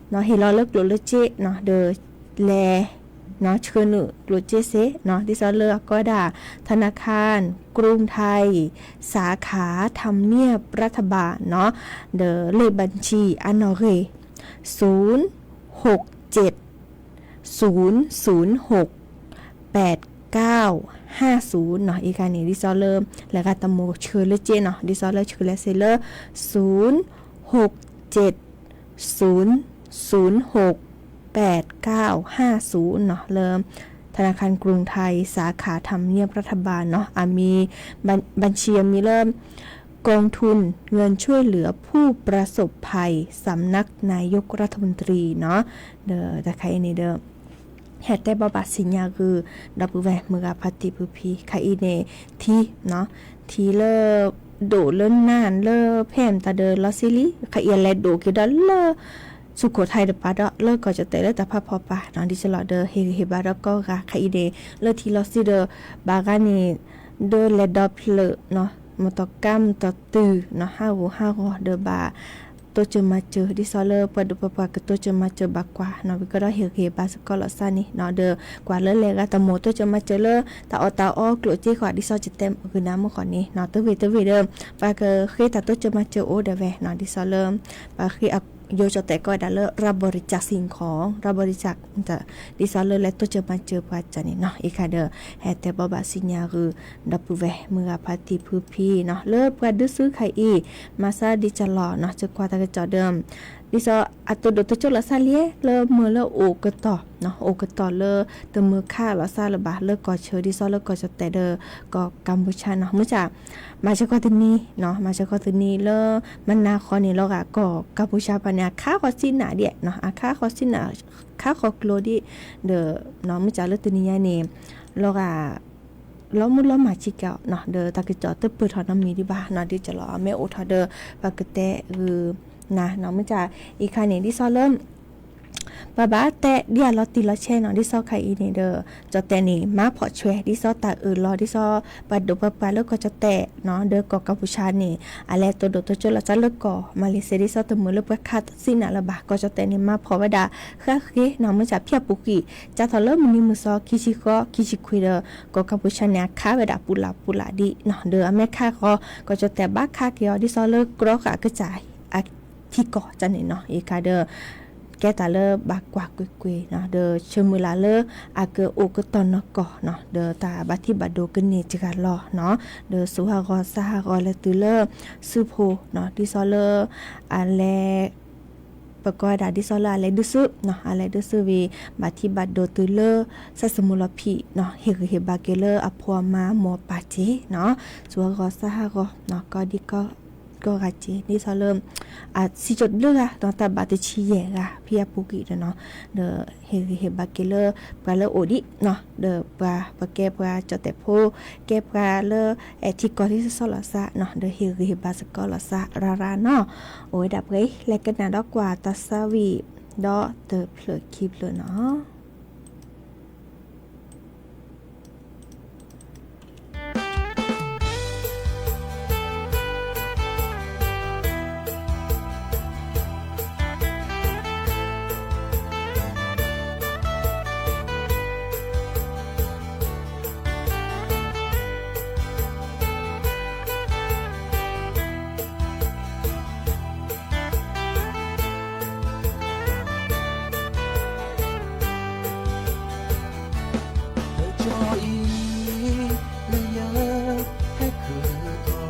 နီၤ ဟ့ၣ်လီၤလၢကျိၣ်လၢစ့နီၤ ဒီး လဲၤ နီၤ ဆှၢနုာ်ကျိၣ်စ့စ့နီၤ ဒ်သိးလၢအကိးဝဲဒၣ် ธนาคารกรุงไทย สาขาทำเนียบรัฐบาลနီၤ ဒီး เลขบัญชี အနီၣ်ဂ့ၢ် ศูนย์หกเจ็ด ศูนย์ศูนย์หก แปดเก้าห้าศูนย์နီၤ အံၤခါန့ၣ် ဒ်သိးလၢ လဲၤဂၤတမိၢ်ဆှၢလၢစ့နီၤ ဒ်သိးလၢဆှၢလဲၤစ့လၢ ศูนย์หกเจ็ด ศูนย์ศูนย์หก แปดเก้าห้าศูนย์နီၤ လၢ ธนาคารกรุงไทย สาขาทำเนียบรัฐบาลနီၤ အမံၤ บัญชี အမံၤလၢ กองทุนเงินช่วยเหลือผู้ประสบภัย สำนักนายกรัฐมนตรีနီၤ ဒီးတၢ်ခါအံၤန့ၣ်ဒီး ဟဲတဲဘိးဘၣ်စံၣ်ညါဂုာ် ဒီပုၢ်ဝဲၢ်မုၢ်ဂၤဖါတံၢ်ဖုဖံ ခါအံၤန့ၣ် ထံနီၤ ထံလၢ ဒိၣ်လၢနၢ်လၢဖဲမတၤဒီးလီၤစ့လံ ခါအံၤအလဲၤဒိၣ်က့ၤဒီးလၢ စူခိၣ်ထၢၣ်တပၤဒီး လၢကီၢ်ကၠီၣ်တဲၣ်လၢတၢ်ဖးဖီပၤနီၤ ဒ်သိးလီၤဒီး ဟ့ၣ်ဂံၢ်ဟ့ၣ်ဘါဒီးကိးဂၤ ခါအံၤန့ၣ် လၢထံလီၤစ့ဒီး ဘၣ်ဂၤန့ၣ် ဒီးလဲၤဒီဖျၢၣ်နီၤ မတီၢ်ကါမတီၢ်တုၤနီၤ ဟးဂူာ်ဟးဂီၤဒီးဘၣ် တိစၢၤမၤစၢၤ ဒ်သိးလၢပှၤဒိၣ်ပပှၢ်ကတိစၢၤမၤစၢၤဘၣ်ကွၢ်နီၤ ဝံၤကဒီးဟ့ၣ်ဂံၢ်ဟ့ၣ်ဘါစ့ၢ်ကီးလီၤစ့ၢ်န့ၣ်နီၤ ဒီးကွၢ်လၢလဲၤဂၤတမိၢ်တိစၢၤမၤစၢၤလၢ တၢ်အီၣ်တၢ်အီကျိၣ်စ့ဃီ ဒ်သိးကတဲဂုာ်နၤမုၢ်ဃီန့ၣ်နီၤ တဝ့ၢ်တဝ့ၢ်ဒီး ပှၤကဃ့တၢ်တိစၢၤမၤစၢၤအိၣ်ဒီးဝဲနီၤ ဒ်သိးလၢ ပှၤဃ့အယိကၠီၣ်တဲၣ်ကိးဝဲဒၣ်လၢ รับบริจาคสิ่งของ รับบริจาค ဒ်သိးလၢလဲၤတိစၢၤမၤစၢၤပှၤကၢ်န့ၣ်နီၤ အံၤခါဒီး ဟဲတဲဘိးဘၣ်စံၣ်ညါဂုာ် ဒီပုၢ်ဝဲၢ်မုၢ်ဂၤဖါတံၢ်ဖုဖံနီၤ လၢပှၤဒုးစုခါအံၤ မၤစၢ်ဒံးကလီၤနီၤ စကွၢ်တၢ်ကစီၣ်ဒီး ဒ်သိးအတဒိးတကၠိၣ်လီၤသးလံ လၢမုၢ်လၢအိၣ်ကတီၢ်, အိၣ်ကတီၢ်လၢတမုာ်ခးလီၤသးလၢၤဘၣ် လၢကီၢ်ဆၢ ဒ်သိးလၢကီၢ်ကၠီၣ်တဲၣ်ဒီး ကီၢ်ကၣ်ပူၤၡါနီၤ. မုၢ်ဆါ မၤစၢၤခီၣ်သနံၤ, မၤစၢၤခီၣ်သနံၤလၢ မနၤဃီန့ၣ် လီၤဂာ်ကီၢ်ကၣ်ပူၤၡါပၤန့ၣ် အခးဃီၤစံနးဒ်, အခးဃီၤစံနး, ခးဃီၤကျိဒ်, ဒီး မုၢ်ဆါလၢတနံၤညါန့ၣ် လီၤဂာ် လီၤမုၢ်လီၤမၢ်ဆံးကဲးအီၤ, ဒီးတၢ်ကစီၣ်တပၢၢ်ထီၣ်နီတမံၤဒံးဘၣ်နီၤ, ဒ်ကလီၤမ့ၢ်အိၣ်ထီၣ်ဒီး ပကတဲဂုာ်နၤနီၤ. မုၢ်ဆါ အံၤခါန့ၣ် ဒ်သိးလၢ ပဘၣ်တဲဒ်အလီၤတံၢ်လီၤဆဲးနီၤ, ဒ်သိးခါအံၤန့ၣ်ဒီး ကၠီၣ်တဲၣ်န့ၣ် မၤဖီၣ်ဆွဲ ဒ်သိးတၢ်အၢၣ်လီၤ ဒ်သိး ပှၤဒိၣ်ပှၤပှၢ်လၢကီၢ်ကၠီၣ်တဲၣ်နီၤ, ဒီးကီၢ်ကၣ်ပူၤၡါန့ၣ် အလဲၤတဒိးတကၠိၣ်လီၤသးလၢကီၢ်မၤလ့ၤစ့ ဒ်သိးတမုာ်လၢပှၤခးစံနးလၢၤဘၣ်. ကီၢ်ကၠီၣ်တဲၣ်န့ၣ် မၤဖီၣ်ဝဲဒၣ်ဃၣ်ဃ့နီၤ, မုၢ်ဆါ ဖံအပူၤကွံာ် ကၢ်ထီၣ်လၢမုၢ်နံၤမုၢ်သီ ခံဆံဃီ ခံဆံခွံဒီး ကီၢ်ကၣ်ပူၤၡါန့ၣ် အခးဝဲဒၣ်ပူၤလၢ်ပူၤလၢ်ဒ်နီၤ, ဒီးအမ့ၢ်ခးဃီၤ ကီၢ်ကၠီၣ်တဲၣ်ဘၣ်ခးက့ၤအီၤ ဒ်သိးလၢကြီဃာ်အကစၢ်အထံကီၢ်န့ၣ်နီၤ, အံၤခါဒီး ကဲတၢ်လၢဘၣ်ကွၢ်ကွ့ၢ်ကွ့ၢ်နီၤ, ဒီးဆၢမုၢ်လၢ်လၢအကအိၣ်ကတီၢ်နီၢ်ကီၢ်နီၤ, ဒီးတၢ်ဘၣ်ထံၣ်ဘၣ်ဒိကန့ၢ်စှၤလီၤနီၤ, ဒီးဆူးဟးဂီၤဆါဟးဂီၤလဲၤတုၤလၢ စုဖိနီၤ, ဒ်သိးလၢ အလဲၤ ပကိးဝဲဒၣ်ဒ်သိးလၢအလဲၤဒုးစုနီၤ, အလဲၤဒုးစုဝံၤ ဘၣ်ထံၣ်ဘၣ်ဒိတုၤလၢ ဆၣ်သမူလီၤဖံးနီၤ, ဟ့ၣ်ဂံၢ်ဟ့ၣ်ဘါက့ၤလၢအဖိအမါမိၢ်ပၢ်စ့နီၤ, ဆူးဟးဂီၤဆါဟးဂီၤနီၤ, ကိးဒံကိးဂၤစ့ ဒ်သိးလၢ အစံၣ်စိၤတဘျုးဂၤနီၤ, တၢ်ဘၣ်တဆံယဲၢ်ဂၤ ဖံအပူၤကွံာ်ဒီးနီၤ, ဒီးဟ့ၣ်ဂံၢ်ဟ့ၣ်ဘါက့ၤလၢ ပှၤလၢအိၣ်ဒံးနီၤ, ဒီးပှၤ ပကဲပှၤကၠီၣ်တဲၣ်ဖိ ကဲပှၤလၢ အဲၣ်ထံကီၢ် ဒ်သိးသိးလီၤသးနီၤ, ဒီးဟ့ၣ်ဂံၢ်ဟ့ၣ်ဘါစ့ၢ်ကီးလီၤသးရၤရၤနီၤ, အိၣ်ဝဲဒၣ်ပှဲၤအံၤ လဲၤကနၣ်ဒီးကွၢ်တၢ်သးဝံၣ် ဒီးတဖျၢၣ်ခံဖျၢၣ်နီၤ. Lê cói, lê yơh, hé khư thô,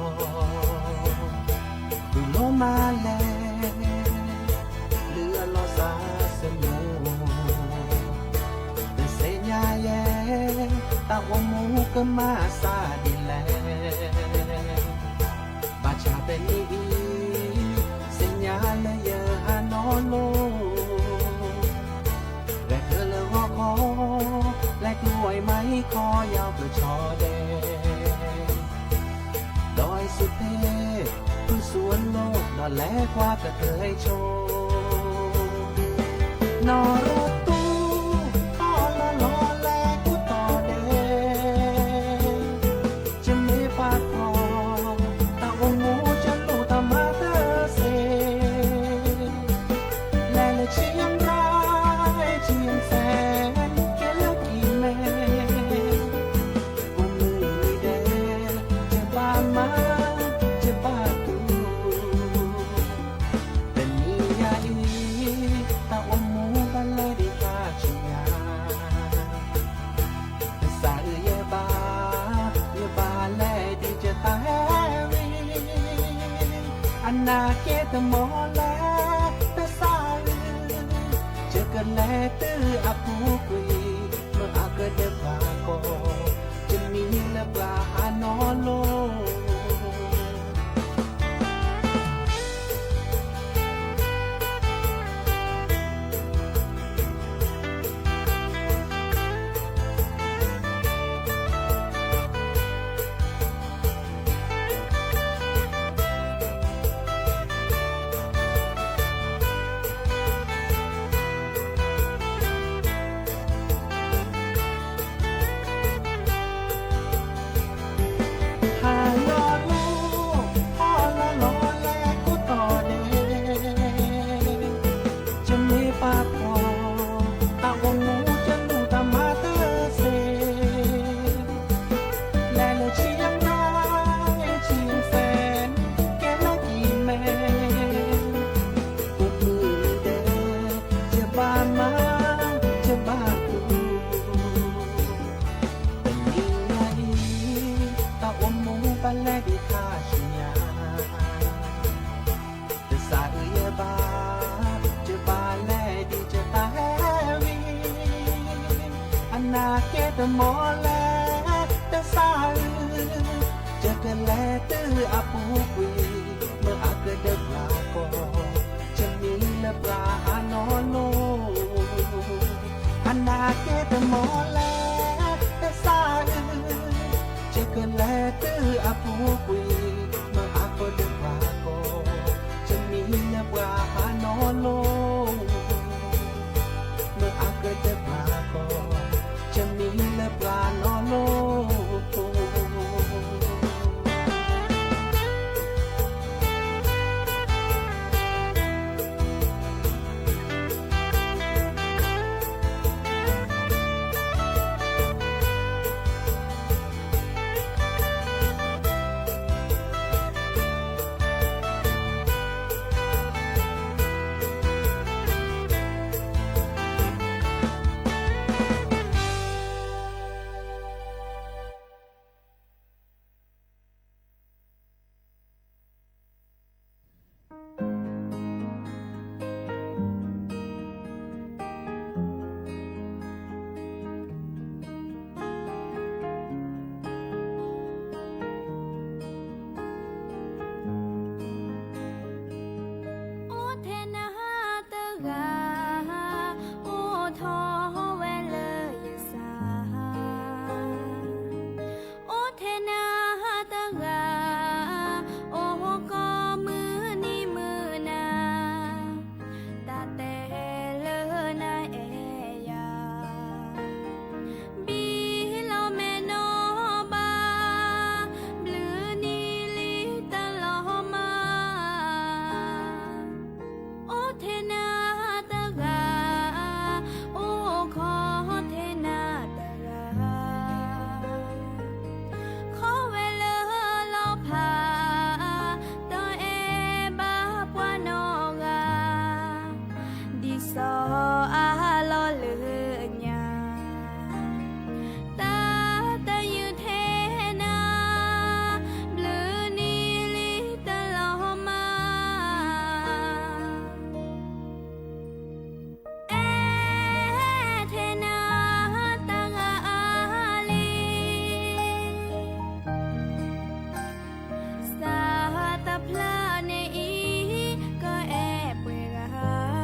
khư lô ma lê, lư a lo sa sê mô, lư sê nha yê, ta ua mô kơ ma sa đi lê. Ba cha bên ý, sê nha lê yơh ha nó lô. Rẹ thơ lơ gó khó, lẹ tui mai khó yao cờ cho đê. Đòi sự thế, cứ xuống lô, đòi lẽ qua cờ thời trô. Nó rô tu, to lo lo lẹ cú to đê. Chim mê pha kho, ta ôm ngô chân lô ta ma thơ sê. Lê lê chiêm rai, chiêm sen, kia lơ kỳ mê. Ôm ngư đê, chê ba ma, chê ba tu. Bên mi ya y, ta ôm ngô ba lê đi pha chia. Sa ư yê ba, yê ba lê đi chơ ta hê ri. Ana kê tơ mô lê, tơ sa ư. Chơ kơ lê tơ a pu kui, mơ a kơ đê ba kô. Chơ mi lê ba a nô lô. တမီၤလဲၣ်တစၢ်ဧၢ, ယကလဲၤတုၤအပူၤကွံာ်, မ့ၢ်အကဒဲးဘၣ်ကီး, ယမံလၢပှၤအနီၢ်နီၢ်, အနာ်က့တမီၤလဲၣ်တစၢ်ဧၢ, ယကလဲၤတုၤအပူၤကွံာ်, မ့ၢ်အကဒဲးဘၣ်ကီး, ယမံလၢပှၤအနီၢ်နီၢ် မ့ၢ်အကဒဲးဘၣ်ကီး, ယမံလၢပှၤနီၢ်နီၢ်. အိၣ်ထဲနၤတဂၤ, အိၣ်ထီၣ်ဝဲလၢယစၢ်, အိၣ်ထဲနၤတဂၤ, အိၣ်ကိးမုၢ်နံၤမုၢ်နၤ, တၢ်တဲလၢနအဲၣ်ယၤ, ဘံၣ်လီၤမဲာ်နီၢ်ဘၣ်, ဘျုးနံၤလံတလီၤမၢ်, အိၣ်ထဲနၤတဂၤ, အိၣ်ခိးထဲနၤတဂၤ, ခီဝဲလၢလီၤဖး, တအဲၣ်ဘၣ်ပှၤနီတဂၤ, ဒ်စီၤအၤလီၣ်လၢညါ, တၢ်တယုၢ်ထဲနၤ, ဘျုးနံၤလံတလီၤမၢ်, အဲၣ်ထဲနၤတဂၤအါလံ, စးတဖျၢၣ်န့ၣ်အံၤ ကအဲၣ်ပှဲၤဂၤ,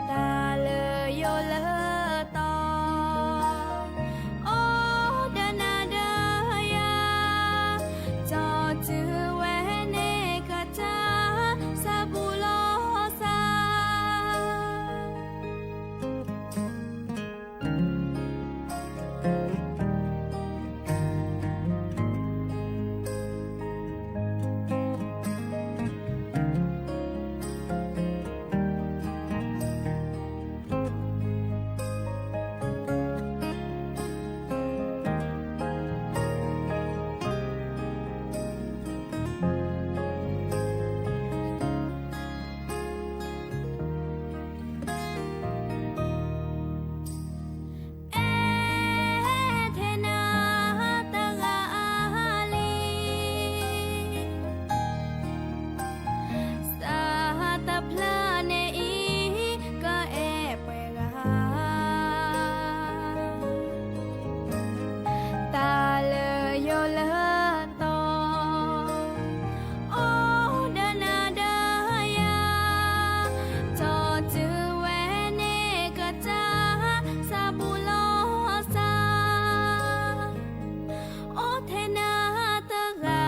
တၢ်လၢယိာ်လၢတီၤ, အိၣ်ဒီးနၤဒီးယၤ, ကၠီတုၤဝဲန့ၣ်ကစၢ်, စးဘူးလိာ်စၢ်. အဲၣ်ထဲနၤတဂၤအါလံ, စးတဖျၢၣ်န့ၣ်အံၤ ကအဲၣ်ပှဲၤဂၤ, တၢ်လၢယိာ်လၢတီၤ, အိၣ်ဒီးနၤဒီးယၤ, ကၠီတုၤဝဲန့ၣ်ကစၢ်, စးဘူးလိာ်စၢ်. အိၣ်ထဲနၤတဂၤ,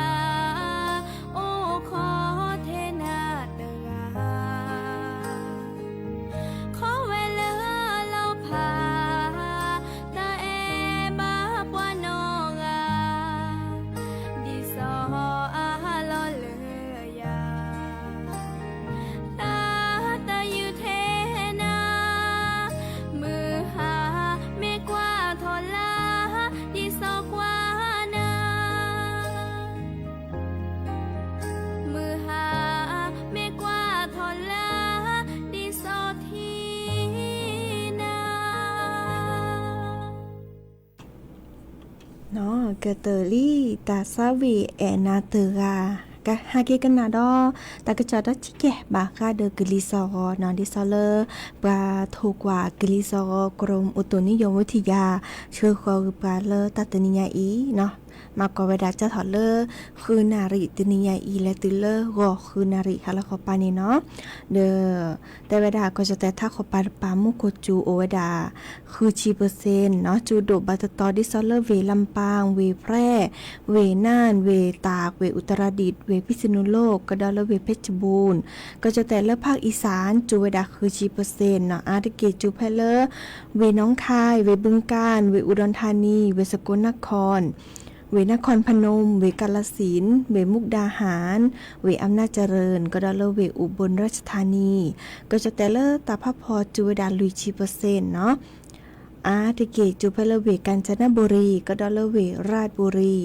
အိၣ်ခိးထဲနၤတဂၤ, ခီဝဲလၢလီၤဖး, တၢ်အဲၣ်ဘၣ်ပှၤနီတဂၤ, ဒ်စီၤအၤလီၣ်လၢယၤ, တၢ်တယုၢ်ထဲနၤ, မုၢ်ဟါမ့ၢ်ကွၢ်ထီၣ်လါ, ဒ်စီၤကွၢ်နၤ, မုၢ်ဟါမ့ၢ်ကွၢ်ထီၣ်လါ, ဒ်စီၤထံၣ်နၤ. ကတၢၢ်လံ တၢ်ဆါဝံၣ်အဲၣ်နၤတဂၤ, ဟဲက့ၤကနၣ်ဒီး တၢ်ကစီၣ်ဒီးဆံးကဲ ဘၣ်ဃးဒီးကလံၤစီၤဂီၤနီၤ ဒ်သိးလၢ ပှၤထိၣ်ကွၢ်ကလံၤစီၤဂီၤ ကရူၢ်အိၣ်တိၣ်နံယိၣ်ဝံထံယၤ ဆှၢဃီၤဂ့ၤပှၤလၢတၢ်တနံၤညါအံၤနီၤ မၤကွၢ်ဝဲဒၣ်ကၢ်ထီၣ်လၢ ဃုနၣ်ရံၣ်တနံၤညါအံၤ လဲၤတုၤလၢဂီၤဃုနၣ်ရံၣ်ဟါလီၤခီပၤန့ၣ်နီၤ ဒီး တဲဝဲဒၣ် ကီၢ်ကၠီၣ်တဲၣ်ထးခီပၤတပၤ မူခိၣ်စူၤအိၣ်ဝဲဒၣ် ဃုဆံပၢၢ်စ့ၣ်နီၤ စူၤဒိၣ်ဘၣ်တတီၤ ဒ်သိးလၢဝ့ၢ်လမ်းပန်း ဝ့ၢ်ဖြဲၣ် ဝ့ၢ်နၢၣ် ဝ့ၢ်တၢ် ဝ့ၢ် อุตรดิตถ์ ဝ့ၢ် พิษณุโลก ကဒီးလၢဝ့ၢ် เพชรบูรณ์ ကီၢ်ကၠီၣ်တဲၣ်လၢ ภาคอีสาน စူၤဝဲဒၣ်ဃုဆံပၢၢ်စ့ၣ်နီၤ အါတက့ၢ်စူၤဖဲလၢ ဝ့ၢ်หนองคาย ဝ့ၢ်บึงกาฬ ဝ့ၢ် อุดรธานี ဝ့ၢ် สกลนคร ဝ့ၢ် นครพนม ဝ့ၢ် กาฬสินธุ์ ဝ့ၢ် มุกดาหาร ဝ့ၢ် อำนาจเจริญ ကဒီးလၢဝ့ၢ် อุบลราชธานี ကီၢ်ကၠီၣ်တဲၣ်လၢတၢ်ဖးဖီစူၤဝဲဒၣ်လွံၢ်ဆံပၢၢ်စ့ၣ်နီၤ အါတက့ၢ်စူၤဖဲလၢဝ့ၢ် กาญจนบุรี ကဒီးလၢဝ့ၢ် ราชบุรี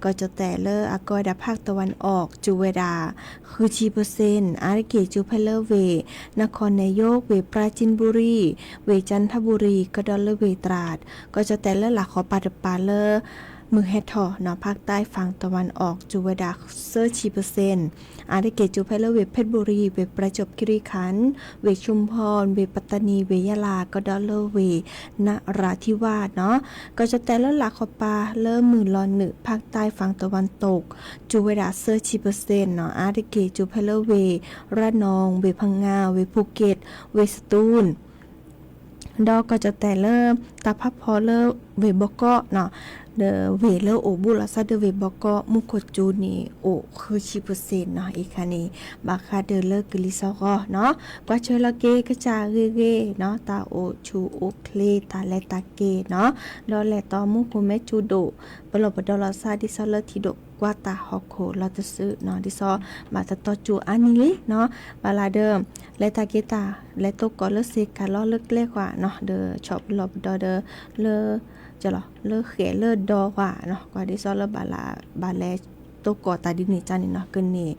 ကီၢ်ကၠီၣ်တဲၣ်လၢအကိးဝဲဒၣ်ဖးကတဝၢၣ်အီၣ် စူၤဝဲဒၣ် ဃုဆံပၢၢ်စ့ၣ် အါတက့ၢ်စူၤဖဲလၢဝ့ၢ် นครนายก ဝ့ၢ် ปราจีนบุรี ဝ့ၢ် จันทบุรี ကဒီးလၢဝ့ၢ် ตราด ကီၢ်ကၠီၣ်တဲၣ်လၢလၢ်ခီပၤတပၤလၢ မုၢ်ဟဲထီၣ်နီၤ ภาคใต้ฝั่งตะวันออก စူၤဝဲဒၣ်သၢဆံပၢၢ်စ့ၣ် အါတက့ၢ်စူၤဖဲလၢဝ့ၢ် เพชรบุรี ဝ့ၢ် ประจวบคีรีขันธ์ ဝ့ၢ် ชุมพร ဝ့ၢ် ปัตตานี ဝ့ၢ် ยะลา ကဒီးလၢဝ့ၢ် นราธิวาส နီၤ ကီၢ်ကၠီၣ်တဲၣ်လၢလၢ်ခီပၤလၢမုၢ်လီၤနုာ် ภาคใต้ฝั่งตะวันตก စူၤဝဲဒၣ်သၢဆံပၢၢ်စ့ၣ်နီၤ အါတက့ၢ်စူၤဖဲလၢဝ့ၢ် ระนอง ဝ့ၢ် พังงา ဝ့ၢ် ภูเก็ต ဝ့ၢ် สตูล ဒီးကီၢ်ကၠီၣ်တဲၣ်လၢ တၢ်ဖးဖီလၢဝ့ၢ်ဘီကီးနီၤ ဒီးဝ့ၢ်လၢအိၣ်ဘူးလီၤသးဒီးဝ့ၢ်ဘီကီး မူခိၣ်စူၤန့ၣ် အိၣ်ဃုဆံပၢၢ်စ့ၣ်နီၤ အံၤခါန့ၣ် ဘၣ်ဃးဒီးလၢကလံၤစီၤဂီၤနီၤ ကွၢ်ဆၢလီၤက့ၤကစၢ်ဂ့ၤဂ့ၤနီၤ တၢ်အိၣ်ဆူၣ်အိၣ်ချ့ တၢ်လဲၤတၢ်က့ၤနီၤ ဒီးလဲၤတီမူခိၣ်မဲဆူၣ်ဒိၣ် ပလီၢ်ပဒီလီၤသး ဒ်သိးလၢထံဒိၣ်ကွၢ်တၢ်ဟီၣ်ခိၣ်လီၤတစုနီၤ ဒ်သိး ဘၣ်တတီစူၤအါနံၤလံနီၤ ဘၣ်လၢဒီး လဲၤတၢ်က့ၤတၢ် လဲၤတိၢ်ကီၢ်လၢစ့ကၤလီၤလၢကျဲကွၢ်နီၤ ဒီးဆီၣ်ပလီၢ်ပဒီဒီး လၢ လၢဃဲးလၢဒီကွၢ်နီၤ ကွၢ်ဒ်သိးလၢဘၣ်လၢ ဘၣ်လဲၤတိၢ်ကီၢ်တၢ်ဒ်န့ၣ်ကန့ၣ်နီၤ ကန့ၣ်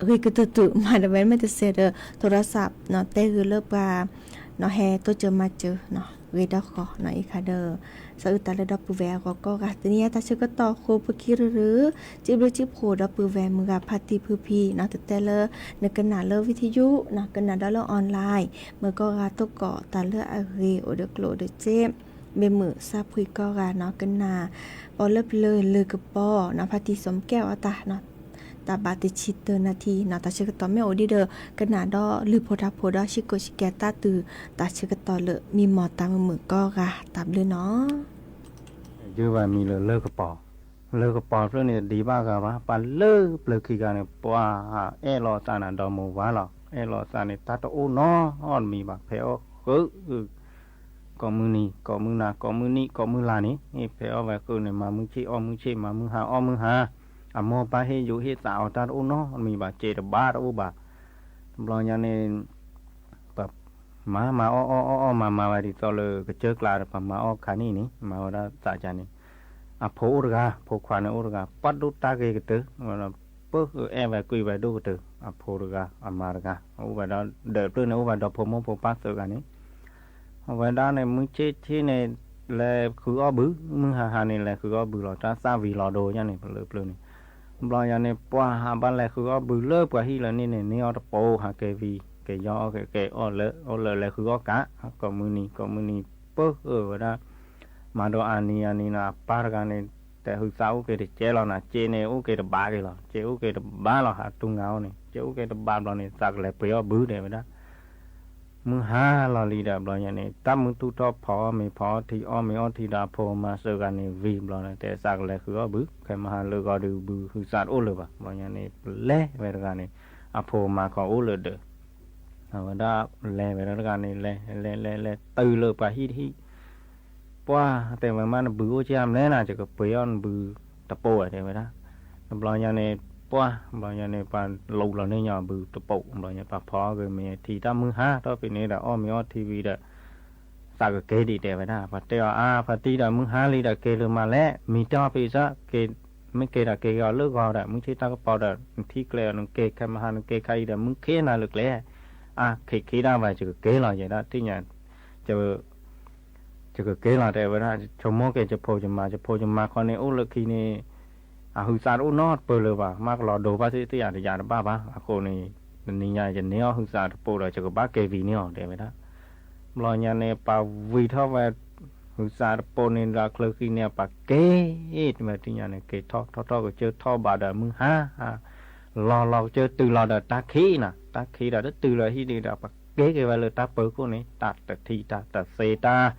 ဂ့ၤကတၢၢ်တုၤမၤတဝဲမ့ၢ်တစဲးဒီး ထိရစးနီၤ တဲဂ့ၤလၢပှၤ နီၤ ဟဲတိစၢၤမၤစၢၤနီၤ ဂ့ၤဒီးဃီနီၤ အံၤခါဒီး ဆၢအုၣ်တၢ်လၢဒီပုၢ်ဝဲၢ်အဂီၢ်ကိးဂၤ တနံၤအံၤတၢ်ဆၢကတီၢ်ဃိပခံရုရု စံးဘျုးစံးဖှိၣ်ဒီပုၢ်ဝဲၢ်မုၢ်ဂၤဖါတံၢ်ဖုဖံနီၤ တတဲလၢ နကနၣ်လၢဝံထံယူနီၤ ကနၣ်ဒီးလၢ online မ့ၢ်ကိးဂၤတိၢ်ကီၢ်တၢ်လၢအဂ့ၤအိၣ်ဒီးကျိၣ်ဒီးစ့ မ့ၢ်မုာ်စၢ်ဖှံကိးဂၤနီၤ ကနၣ် ပီၤလၢပျၢၤလၢကပီၤနီၤ ဖါတံၢ်စိကဲအီၤတၢ်နီၤ တၢ်ဘၣ်တဆံတၢနၣ်ထံနီၤ တၢ်ဆၢကတီၢ်မ့ၢ်အိၣ်ဒံးဒီး ကနၣ်ဒီးလုၢ်ဖိထါဖိဒီးဟံးကိၣ်ဟံးကဲတၢ်တုၤ တၢ်ဆၢကတီၢ်လၢမံမီၢ်တၢ်မုာ်မုာ်ကိးဂၤ တၢ်ဘျုးနီၤ ယုၢ်ဘၣ်မံၤလၢလၢကပီၤ, လၢကပီၤဖျၢၣ်န့ၣ်တဒံးဘၣ်ဂၤဘၣ်, ပှၤလၢပျၢၤခံဂၤန့ၣ် ပှၤအဲၣ်လီၤသးနၤဒီးမိၢ်ဝါလီၤ, အဲၣ်လီၤသးန့ၣ် တၢ်တအိၣ်နီတမံၤဘၣ်, ဖဲအီၣ်ဃု ကိးမုၢ်နံၤ ကိးမုၢ်နၤ ကိးမုၢ်နံၣ် ကိးမုၢ်လါန့ၣ် ဖဲအီၣ်ဝဲဃုန့ၣ် မၤမုၢ်ဆ့ၣ်အီၣ်မုၢ်ဆ့ၣ် မၤမုၢ်ဟါအီၣ်မုၢ်ဟါ, အမိၢ်ပၢ်ဟ့ၣ်ယူၤဟ့ၣ်သးအီၤတၢ်တအိၣ်နီတမံၤဘၣ်, စဲးတဘၣ်တအိၣ်ဘၣ်, တဘျီညါန့ၣ် ပမၤမၤအီၣ်အီၣ်အီၣ်အီၣ်မၤမၤဝဲဒ်သိးလၢကစၢၢ်ကျါဒီး ပမၤအီၣ်ခါနံၣ်န့ၣ် မၤဝဲဒၣ်သးကါန့ၣ်, အဖိအိၣ်တဂၤ ဖိခွါန့ၣ်အိၣ်တဂၤ ပှၤဒိၣ်တၢ်ဂ့ၤကတၢၢ်, ပၢၢ်အဲၣ်ဝဲကွံာ်ဝဲဒိၣ်ကတၢၢ်, အဖိတဂၤ အမါတဂၤ အိၣ်ဝဲဒၣ်ဒီးပျၢၤန့ၣ် အိၣ်ဝဲဒီးဖိမိၢ်ဖိပၢ်သၢဂၤန့ၣ် အဝဲဒၣ်န့ၣ် မုၢ်ဆ့ၣ်ဆ့ၣ်န့ၣ် လဲၤဃုအီၣ်ဘု, မုၢ်ဟါဟါန့ၣ် လဲၤဃုအီၣ်ဘုလီၤ, တၢ်သၣ်ဝံၤလီၤဒိယါန့ၣ် ပလၢပျၢၤန့ၣ်, တဘျီညါန့ၣ် ပှၤဟးဘၣ်လဲၤဃုအီၣ်ဘုလၢပှၤဟံၣ်လၢန့ၣ်န့ၣ် န့ၢ်အီၣ်တပိၤ ဟးကဲဝံၤ ကဲယီအီၣ်ကဲကဲအီၣ်လၢ အီၣ်လၢလဲၤဃုအီၣ်ကး, ကိးမုၢ်နံၤ ကိးမုၢ်နံၤ ပၢၢ်ဝဲဒၣ် မၤဒီးအါနံၤအါနံၤနီၤ အပၢ်တဂၤန့ၣ် တဲဟုသးအိၣ်က့ၤတကဲလီၤနီၤ, စ့န့ၣ် အိၣ်က့ၤတဘးက့ၤလီၤ, စ့အိၣ်က့ၤတဘးလီၤ ဟးတူၢ်ငါအီၣ်န့ၣ်, စ့အိၣ်က့ၤတဘးဘျီန့ၣ် သးကလဲၤပှ့ၤအီၣ်ဘုတဲဝဲဒၣ် မုၢ်ဟါလီၤလံဒီး ဘျီညါန့ၣ် တၢ်မုၢ်ထူၣ်ထီၣ်ဖီအီၣ်မ့ၤဖီအီၣ်ထံ အီၣ်မ့ၤအီၣ်ထံဒီးအဖိမါသၢဂၤန့ၣ်ဝံၤဘျီန့ၣ် တဲသးကလဲၤဃုအီၣ်ဘု, ခဲမဟါလၢဂီၤဒုးဘုဟုသးတအိၣ်လၢၤဘၣ်, ဘျီညါန့ၣ် ပလဲၤဝဲတဂၤန့ၣ် အဖိမါခီအိၣ်လၢဒၢး အဝဲဒၣ်လဲၤဝဲဒၣ်တဂၤန့ၣ် လဲၤလဲၤလဲၤလဲၤတုၤလၢပှၤဟံၣ်တဟံၣ်, ပှၤတဲဝဲမးနဘုအိၣ်ကၢ်မလဲၣ်နၤ ယကပှ့ၤအီၣ်နဘုတပိၤဝဲတဲဝဲဒၣ်, တဘျီညါန့ၣ် ပှၤ ဘျီညါန့ၣ် ပှၤလူလီၤန့ၢ်ညီဘုတပိၤ, ဘျီညါပှၤဖီအီၣ်ဂ့ၤမ့ၤထံတၢ်မုၢ်ဟါထီၣ်ဖဲန့ၣ်ဒီး အီၣ်မ့ၤအီၣ်ထံဝံၤဒီး သးကက့ၤဒံးတဲဝဲဒၣ်, ပှၤတဲအီၤအါ ပှၤတံၢ်ဒီးမုၢ်ဟါလံဒီးက့ၤလၢမးလဲၣ်, မ့ၢ်တၢ်ဖဲစၢ် မ့ၢ်က့ၤဒီးက့ၤအီၤလၢဂီၤဒီး မုၢ်ဆ့ၣ်တၢ်ကပီၤဒီး နထံကျဲအီၤနက့ၤခဲမဟါနက့ၤခါအံၤဒီး မုၢ်ခ့နၤလၢကျဲ, အါ ခ့ခ့ဒၣ်ဝဲ ယကက့ၤလီၤယဲဒၣ်ထံၣ်ညါ ယကက့ၤလီၤတဲဝဲဒၣ်, ဆိကမိၣ်က့ၤယဖိယမါ, ယဖိယမါခီန့ၣ် အိၣ်လၢခံန့ၣ် အဟုးသးတအိၣ်နီတပၢၢ်လၢၤဘၣ်, မ့ၢ်ကလီၤဒိဘၣ်သ့ၣ်သ့ၣ်ယၤတယၤတဘၣ်ဘၣ်. အဃိန့ၣ် တနံၤညါယန့ၢ်အီၣ်ဟုးသးတပိာ်ဒီး ယကဘၣ်က့ၤဝံၤန့ၢ်အီၤ တဲဝဲဒၣ်. ဘျီညါန့ၣ် ပှၤဝံၤထီၣ်ဝဲ ဟုးသးတပိာ်န့ၣ်ဒီး အချၢဃံန့ၣ် ပှၤက့ၤ တမ့ၢ်တနံၤညါန့ၣ် က့ၤထီၣ်ထီၣ်ထီၣ်ကစၢၢ်ထီၣ်ဘးဒီးမုၢ်ဟါ လီၤလီၤကစၢၢ်တုၤလီၤဒီးတၢ်ခံးနၤ, တၢ်ခံးဒီးတတုၤလီၤဟံၣ်ဒံးဒီး ပှၤက့ၤက့ၤဝဲလၢတၢ်ပၢၤခိၣ်န့ၣ် တၢ်တထံၣ်တၢ်တသ့တၢ်